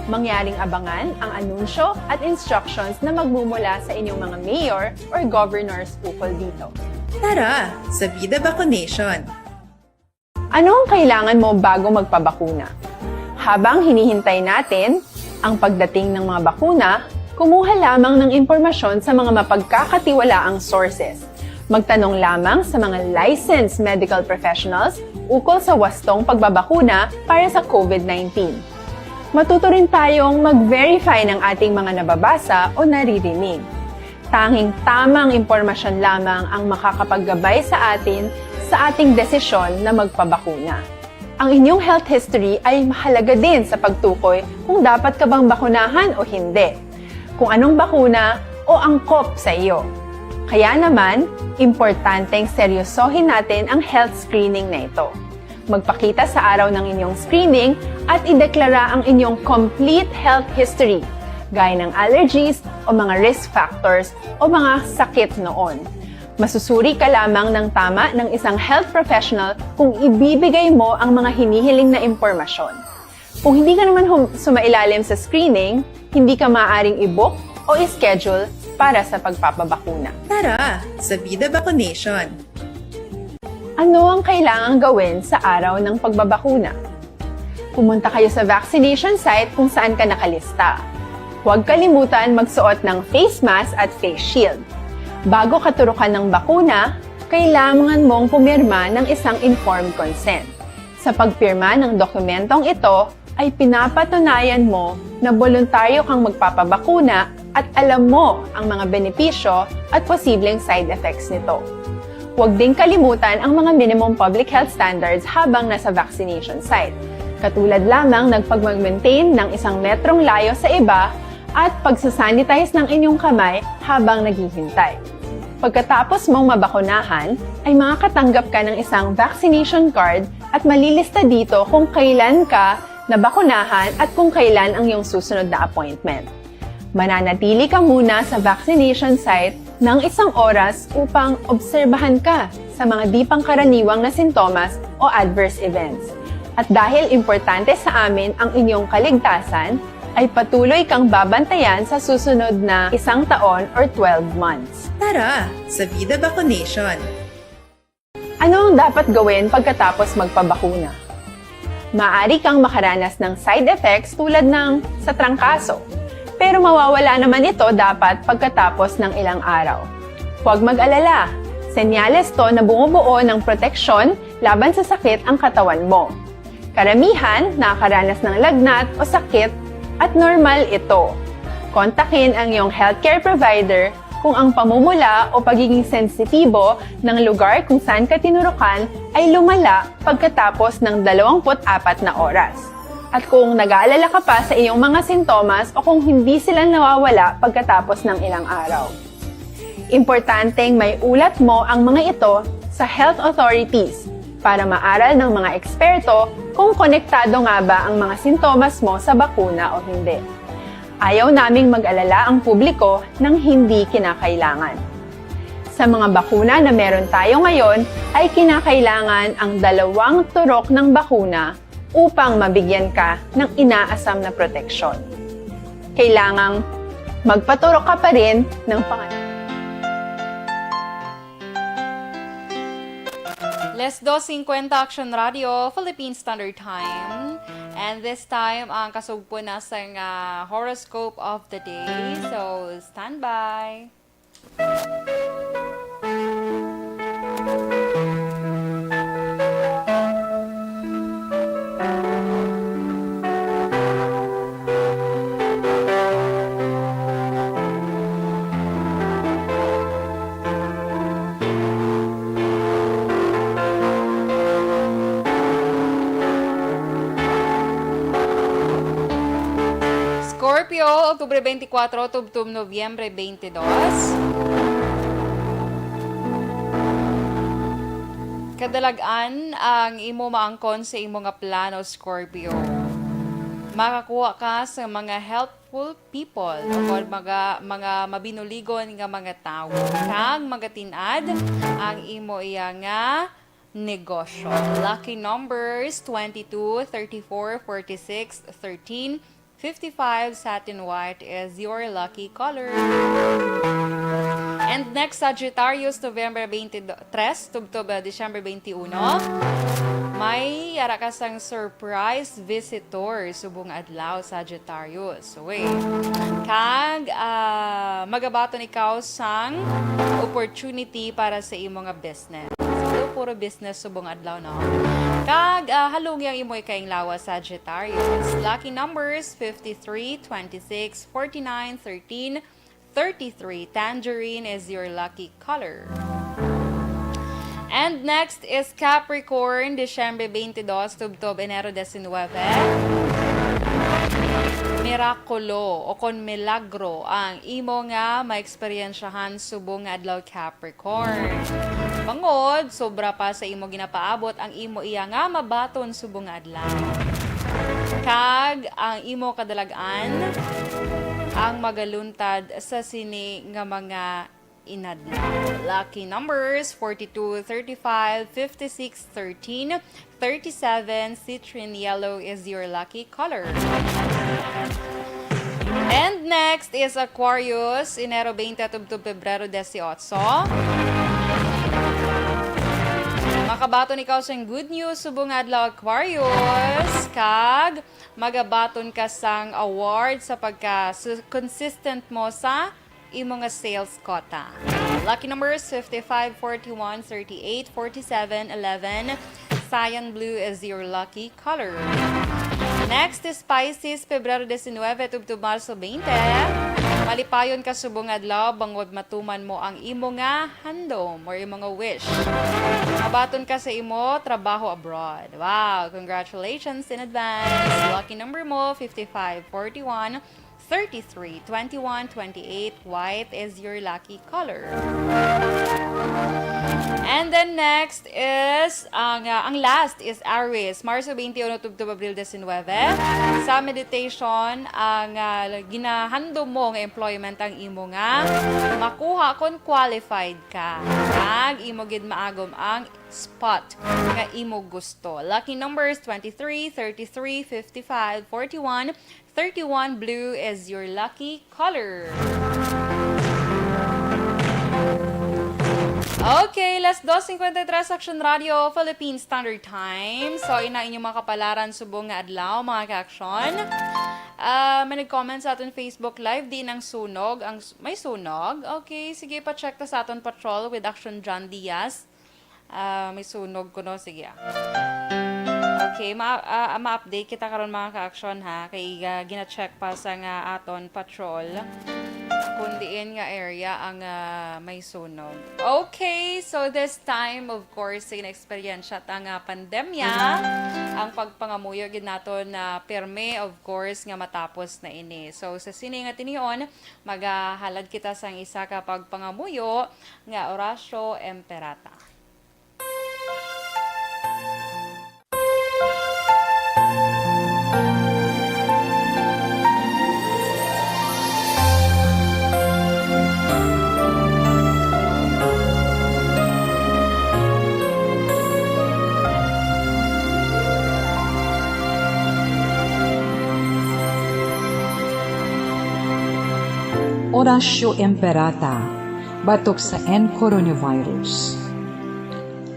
Mangyaring abangan ang anunsyo at instructions na magmumula sa inyong mga mayor or governors ukol dito. Tara, sa Bida Bakunation! Ano ang kailangan mo bago magpabakuna? Habang hinihintay natin ang pagdating ng mga bakuna, kumuha lamang ng impormasyon sa mga mapagkakatiwalaang sources. Magtanong lamang sa mga licensed medical professionals ukol sa wastong pagbabakuna para sa COVID nineteen. Matuto rin tayong mag-verify ng ating mga nababasa o naririnig. Tanging tamang impormasyon lamang ang makakapaggabay sa atin sa ating desisyon na magpabakuna. Ang inyong health history ay mahalaga din sa pagtukoy kung dapat ka bang bakunahan o hindi, kung anong bakuna o angkop sa iyo. Kaya naman, importanteng seryosohin natin ang health screening na ito. Magpakita sa araw ng inyong screening at ideklara ang inyong complete health history, gaya ng allergies o mga risk factors o mga sakit noon. Masusuri ka lamang ng tama ng isang health professional kung ibibigay mo ang mga hinihiling na impormasyon. Kung hindi ka naman hum- sumailalim sa screening, hindi ka maaaring i-book o i-schedule para sa pagpapabakuna. Tara, sa Bida Bakunation! Ano ang kailangang gawin sa araw ng pagbabakuna? Pumunta kayo sa vaccination site kung saan ka nakalista. Huwag kalimutan magsuot ng face mask at face shield. Bago katurukan ng bakuna, kailangan mong pumirma ng isang informed consent. Sa pagpirma ng dokumentong ito, ay pinapatunayan mo na boluntaryo kang magpapabakuna at alam mo ang mga benepisyo at posibleng side effects nito. Huwag ding kalimutan ang mga minimum public health standards habang nasa vaccination site, katulad lamang ng pagmag-maintain ng isang metrong layo sa iba at pagsasanitize ng inyong kamay habang naghihintay. Pagkatapos mong mabakunahan, ay makakatanggap ka ng isang vaccination card at malilista dito kung kailan ka nabakunahan at kung kailan ang iyong susunod na appointment. Mananatili ka muna sa vaccination site ng isang oras upang obserbahan ka sa mga di pangkaraniwang na sintomas o adverse events. At dahil importante sa amin ang inyong kaligtasan, ay patuloy kang babantayan sa susunod na isang taon or twelve months. Tara, sa Bida Bakunation! Ano ang dapat gawin pagkatapos magpabakuna? Maaari kang makaranas ng side effects tulad ng sa trangkaso, pero mawawala naman ito dapat pagkatapos ng ilang araw. Huwag mag-alala, senyales to na bumubuo ng proteksyon laban sa sakit ang katawan mo. Karamihan nakakaranas ng lagnat o sakit at normal ito. Kontakin ang iyong healthcare provider kung ang pamumula o pagiging sensitibo ng lugar kung saan ka tinurukan ay lumala pagkatapos ng dalawampu't apat na oras. At kung nag-aalala ka pa sa iyong mga sintomas o kung hindi sila nawawala pagkatapos ng ilang araw. Importanteng may ulat mo ang mga ito sa health authorities para maaral ng mga eksperto kung konektado nga ba ang mga sintomas mo sa bakuna o hindi. Ayaw naming mag-alala ang publiko ng hindi kinakailangan. Sa mga bakuna na meron tayo ngayon, ay kinakailangan ang dalawang turok ng bakuna upang mabigyan ka ng inaasam na proteksyon. Kailangang magpaturok ka pa rin ng pangan- Las dos cincuenta Action Radio, Philippine Standard Time. And this time, ang kasugpo na sang ah, horoscope of the day. So, stand by. Oktubre twenty-four, tubtob Nobyembre twenty-two. Kadalagan ang imo maangkon sa imo nga plano, Scorpio. Makakuha ka sa mga helpful people o kon mga, mga mabinuligon nga mga tawo kag magatin-ad ang imo iya nga negosyo. Lucky numbers: twenty-two, thirty-four, forty-six, thirteen, fifty-five. Satin white is your lucky color. And next, Sagittarius, November twenty-three, tubtob, uh, December twenty-one. May ara ka sang surprise visitor subong adlaw, Sagittarius. Uy. Kag, ah, magabaton ikaw sang opportunity para sa imo nga business. So, puro business subong adlaw, no? Kag, ah, halungi ang imo ikainlawa, Sagittarius. Lucky numbers: fifty-three, twenty-six, forty-nine, thirteen, thirty-three. Tangerine is your lucky color. And next is Capricorn, Disyembre twenty-two, tubtob Enero diecinuebe. Mirakulo o kon milagro ang imo nga maeksperiensyahan subong nga adlaw, Capricorn. Bangod sobra pa sa imo ginapaabot ang imo iya nga mabaton subong nga adlaw. Kag ang imo kadalag-an ang magaluntad sa sini nga mga inadlaw. Lucky numbers: forty-two, thirty-five, fifty-six, thirteen, thirty-seven. Citrine yellow is your lucky color. And next is Aquarius, Enero twenty tubtob Pebrero dieciocho. Makabaton ikaw sang good news subong nga adlaw, Aquarius, kag magabaton ka sang award sa pagka su-, consistent mo sa imo nga sales quota. Lucky numbers: fifty-five, forty-one, thirty-eight, forty-seven, eleven. Cyan blue is your lucky color. Next is Pisces, Pebrero diecinuebe tubtob Marso twenty. Malipayon ka subong adlaw bangod matuman mo ang imo nga handom or imo nga wish. Mabaton ka sa imo trabaho abroad. Wow, congratulations in advance. Lucky number mo: fifty-five, forty-one, thirty-three, twenty-one, twenty-eight. White is your lucky color. And then next is, ang, ah, ang last is Aries, Marso twenty-one tubtob Abril diecinuebe. Sa meditation, ang, ah, ginahandom mo nga employment ang imo nga makuha kon qualified ka. Kag imo gid maagom ang spot nga imo gusto. Lucky numbers: twenty-three, thirty-three, fifty-five, forty-one, thirty-one. Blue is your lucky color. Okay, las dos cincuenta y tres, Action Radio, Philippine Standard Time. So, ina inyong mga kapalaran subong nga adlaw, mga ka-action. Ah, may nag-comment sa aton Facebook Live, di nang sunog. Ang s-, may sunog? Okay, sige, pa-check ta sa aton patrol with Action John Diaz. Ah, may sunog kuno. Sige, ah. Okay, ma-, ah, ma-update kita karon, mga ka-action, ha. Kay, ah, gina-check pa sa nga aton patrol kung diin nga area ang, ah, may sunog. Okay, so this time, of course, sa gina-eksperyensya ta nga pandemya, ang pagpangamuyo gid naton na pirme, of course, nga matapos na ini. So, sa sini nga tinion, magahalad kita sang isa ka pagpangamuyo nga Oratio Imperata. Oratio Imperata, batok sa N coronavirus.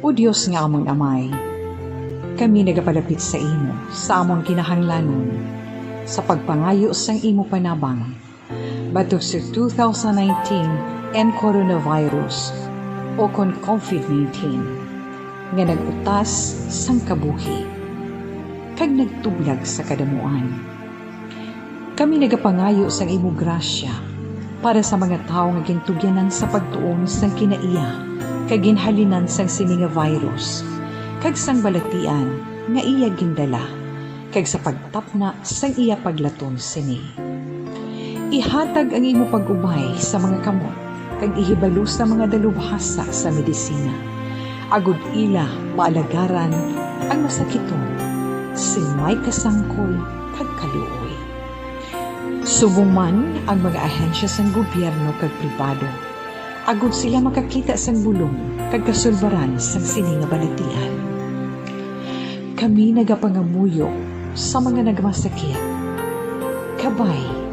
O Dios nga amon Amay, kami nagapalapit sa imo sa amon kinahanglanon, sa pagpangayo sang imo panabang, batok sa two thousand nineteen N coronavirus, o kon COVID nineteen, nga nag-utas sang kabuhi kag nagtublag sa kadamuan. Kami nagapangayo sang imo grasya para sa mga tawo nga gintugyanan sa pagtuon sang kinaiya kag ginhalinan sang sini nga virus, kag sang balatian nga iya gindala, kag sa pagtapna sang iya paglaton sini. Ihatag ang imo pag-ubay sa mga kamot, kag ihibalo sa mga dalubhasa sa medisina, agod ila maalagaran ang masakiton sing may kasangkol kag kaluoy. Subong man ang mga ahensya sang gobyerno kag pribado, agod sila makakita sang bulong kag kasulbaran sang sini nga balatian. Kami nagapangamuyo sa mga nagmasakit, kabay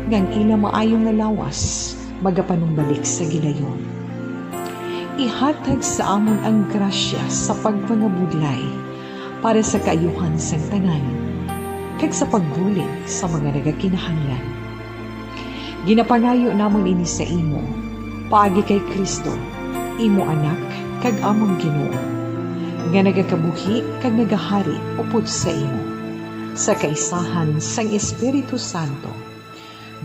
nga ang ila maayo nga lawas magapanumbalik sa gilayon. Ihatag sa amon ang grasya sa pagpangabudlay para sa kaayuhan sang tanan, kag sa pagbulig sa mga nagakinahanglan. Ginapangayo namon ini sa imo, paagi kay Cristo, imo Anak kag amon Ginoo, nga nagakabuhi kag nagahari upod sa imo, sa kaisahan sang Espiritu Santo,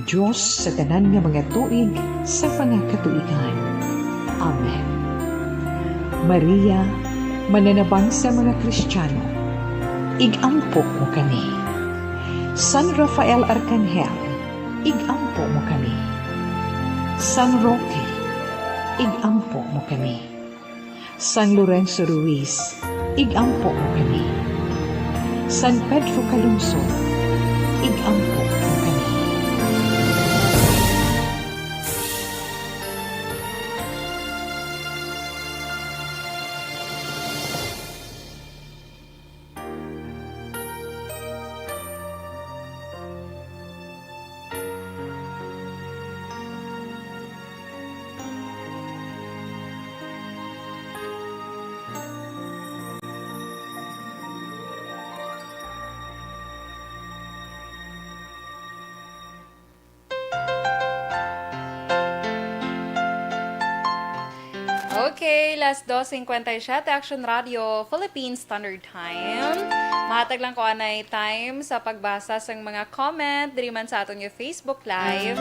Dios sa tanan nga mga tuig sa mga katuigan. Amen. Maria, mananabang sa mga Kristiyano, ig-ampo mo kami. San Rafael Arcangel, ig-ampo mo kami. San Roque, ig-ampo mo kami. San Lorenzo Ruiz, ig-ampo mo kami. San Pedro Calungsod, ig-ampo mo kami. Okay, las dos cincuenta y siete, Action Radio, Philippine Standard Time. Mahatag lang ko anay time sa pagbasa sang mga comment diri man sa aton nga Facebook Live.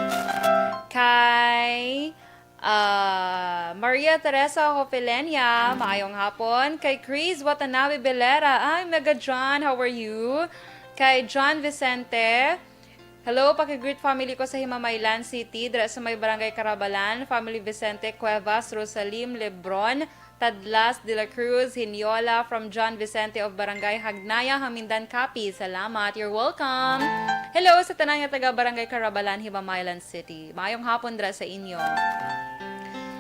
Kay, ah, Maria Teresa Hofelenia, maayong hapon. Kay Chris Watanabe Belera, ay, Mega John, how are you? Kay John Vicente, hello, paki-greet family ko sa Himamaylan City, dira sa may Barangay Carabalan, family Vicente Cuevas, Rosalim Lebron, Tadlas de la Cruz, Hiniola, from John Vicente of Barangay Hagnaya, Hamindan, Capiz. Salamat, you're welcome. Hello sa tanan nga taga Barangay Carabalan, Himamaylan City. Maayong hapon dira sa inyo.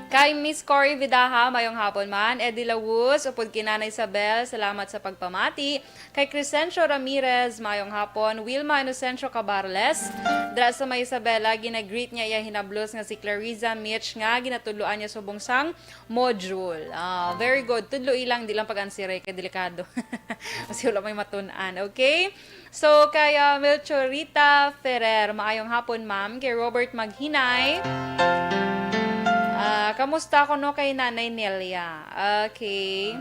Kay Miss Cory Vidaha, maayong hapon man. Eddie Lawus, upod kay Nanay Isabel, salamat sa pagpamati. Kay Crescencio Ramirez, maayong hapon. Wilma Inocencio Cabarles, dira sa may Isabela, ginagreet niya iya hinablos nga si Clariza Mitch nga ginatudloan niya subong sang module. Ah, very good. Tudlo ilang, di lang pag-answer kay delikado. Kasi wala may matun-an. Okay? So, kay, ah, Melchorita Ferrer, maayong hapon, ma'am. Kay Robert Maghinay, ah, kamusta ko no kay Nanay Nelia? Okay.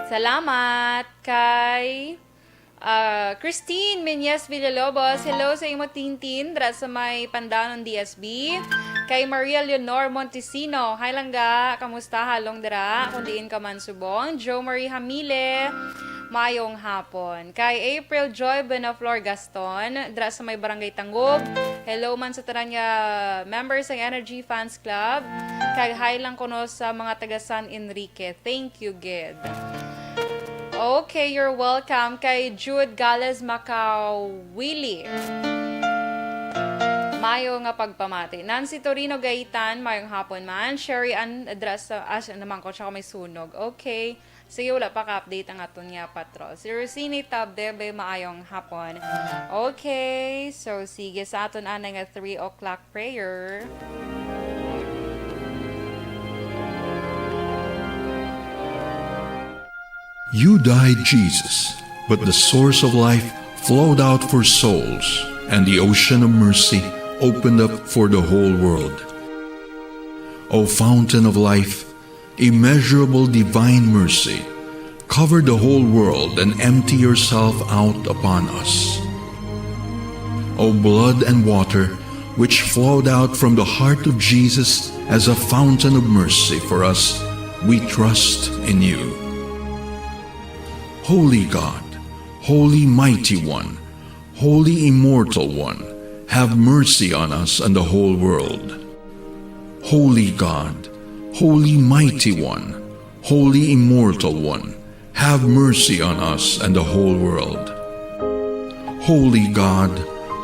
Salamat kay, ah, Christine Menyes Villalobos. Hello sa imo, Tintin, dira sa may Pandanon, D S B. Kay Maria Leonor Montesino, hi lang ga, kamusta halong dira? Kung diin ka man subong. Jo Marie Hamile, maayong hapon. Kay April Joy Buenaflor Gaston, dira sa may Barangay Tangub. Hello man sa tanan nga members sang Energy Fans Club. Kag hi lang kuno sa mga taga San Enrique. Thank you gid. Okay, you're welcome. Kay Jude Gales Macawili, mayo nga pagpamati. Nancy Torino Gaitan, mayong hapon man. Sherry Ann Adrasa, ah, siya naman ko, siya ko may sunog. Okay. Sige, wala pa ka-update ang aton nga patrol. Si Rosini Tabebe, maayong hapon. Okay, so sige, sa aton anay nga three o'clock prayer. You died, Jesus, but the source of life flowed out for souls, and the ocean of mercy opened up for the whole world. O fountain of life, immeasurable divine mercy, cover the whole world and empty yourself out upon us. O blood and water, which flowed out from the heart of Jesus as a fountain of mercy for us, we trust in you. Holy God, Holy Mighty One, Holy Immortal One, Have mercy on us and the whole world. Holy God, Holy Mighty One, Holy Immortal One, have mercy on us and the whole world. Holy God,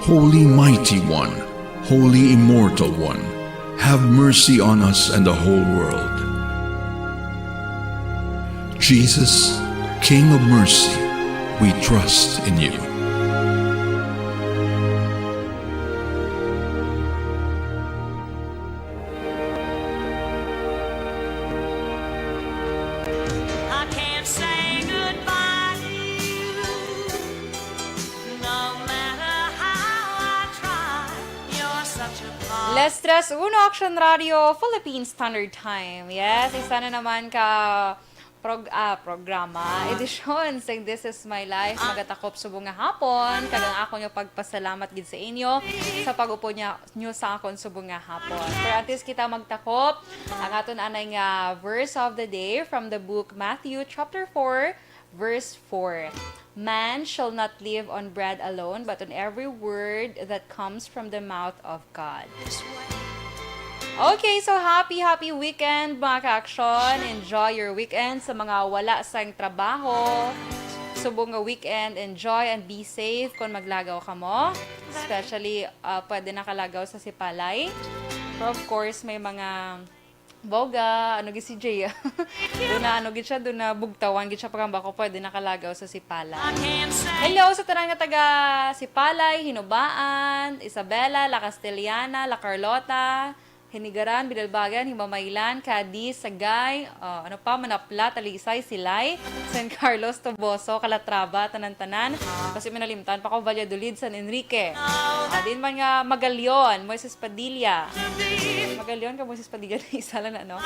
Holy Mighty One, Holy Immortal One, have mercy on us and the whole world. Jesus, King of mercy, we trust in you. I can't say goodbye to you, no matter how I try. You're such a part. Las tres uno, Action Radio, Philippine Standard Time. Yes, isa na naman ka prog ah, programa, edisyon sang This Is My Life. Magatakop subong nga hapon, kag ang ako nga pagpasalamat gid sa inyo sa pag-upod niya nyo sa akon subong nga hapon. Pero antes kita magtakop, ang aton anay nga verse of the day from the book Matthew chapter four, verse four. Man shall not live on bread alone, but on every word that comes from the mouth of God. Okay, so happy, happy weekend, mga ka-action. Enjoy your weekend sa mga wala sang trabaho. Subong nga weekend, enjoy and be safe kung maglagaw kamo. Especially, uh, pwede nakalagaw sa sipalay. Pero of course, may mga boga, ano gid si Jay. Doon na ano gid siya, doon na bugtawan gid siya pagkambako, pwede nakalagaw sa sipalay. Hello sa tanan nga taga Sipalay, Hinubaan, Isabela, La Castellana, La Carlota, Hinigaran, Binalbagan, Himamaylan, Cadiz, Sagay, oh, ano pa, Manapla, Talisay, Silay, San Carlos, Toboso, Calatrava, tanan-tanan. Kasi may nalimtan pa ko, Valladolid, San Enrique. Ah, din man nga Magallon, Moises Padilla. Magallon ka, Moises Padilla na isa lang na, no?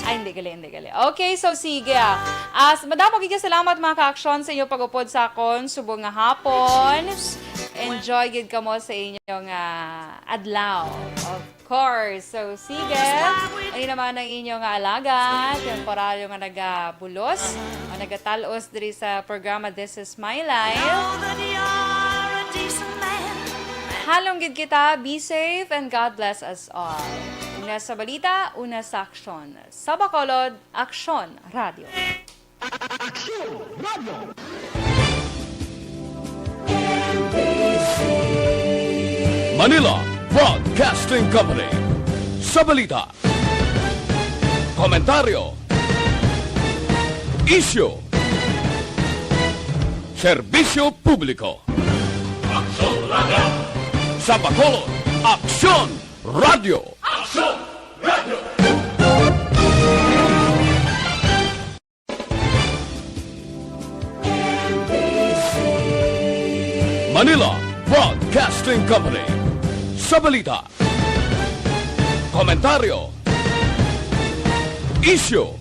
Ay, hindi gali, hindi gali. Okay, so sige. Ah, As, madamo gid salamat mga ka-action sa inyo pag-upod sa akon subong nga hapon. Enjoy gid kamo sa inyong ah, adlaw. Of course. So, sige. Ano naman ang inyong nga alagad, temporaryo nga nagabulos o nagatal-os diri sa programa This Is My Life. Halong gid kita, be safe, and God bless us all. Una sa balita, una sa aksyon. Sa Bacolod, Aksyon Radio. Aksyon Radio. Manila Broadcasting Company. Sa balita, komentaryo, isyu, serbisyo publiko. Aksyon Radio. Sa Bacolod, Aksyon Radio. Aksyon Radio. Manila Broadcasting Company. Sa balita, komentaryo, isyu,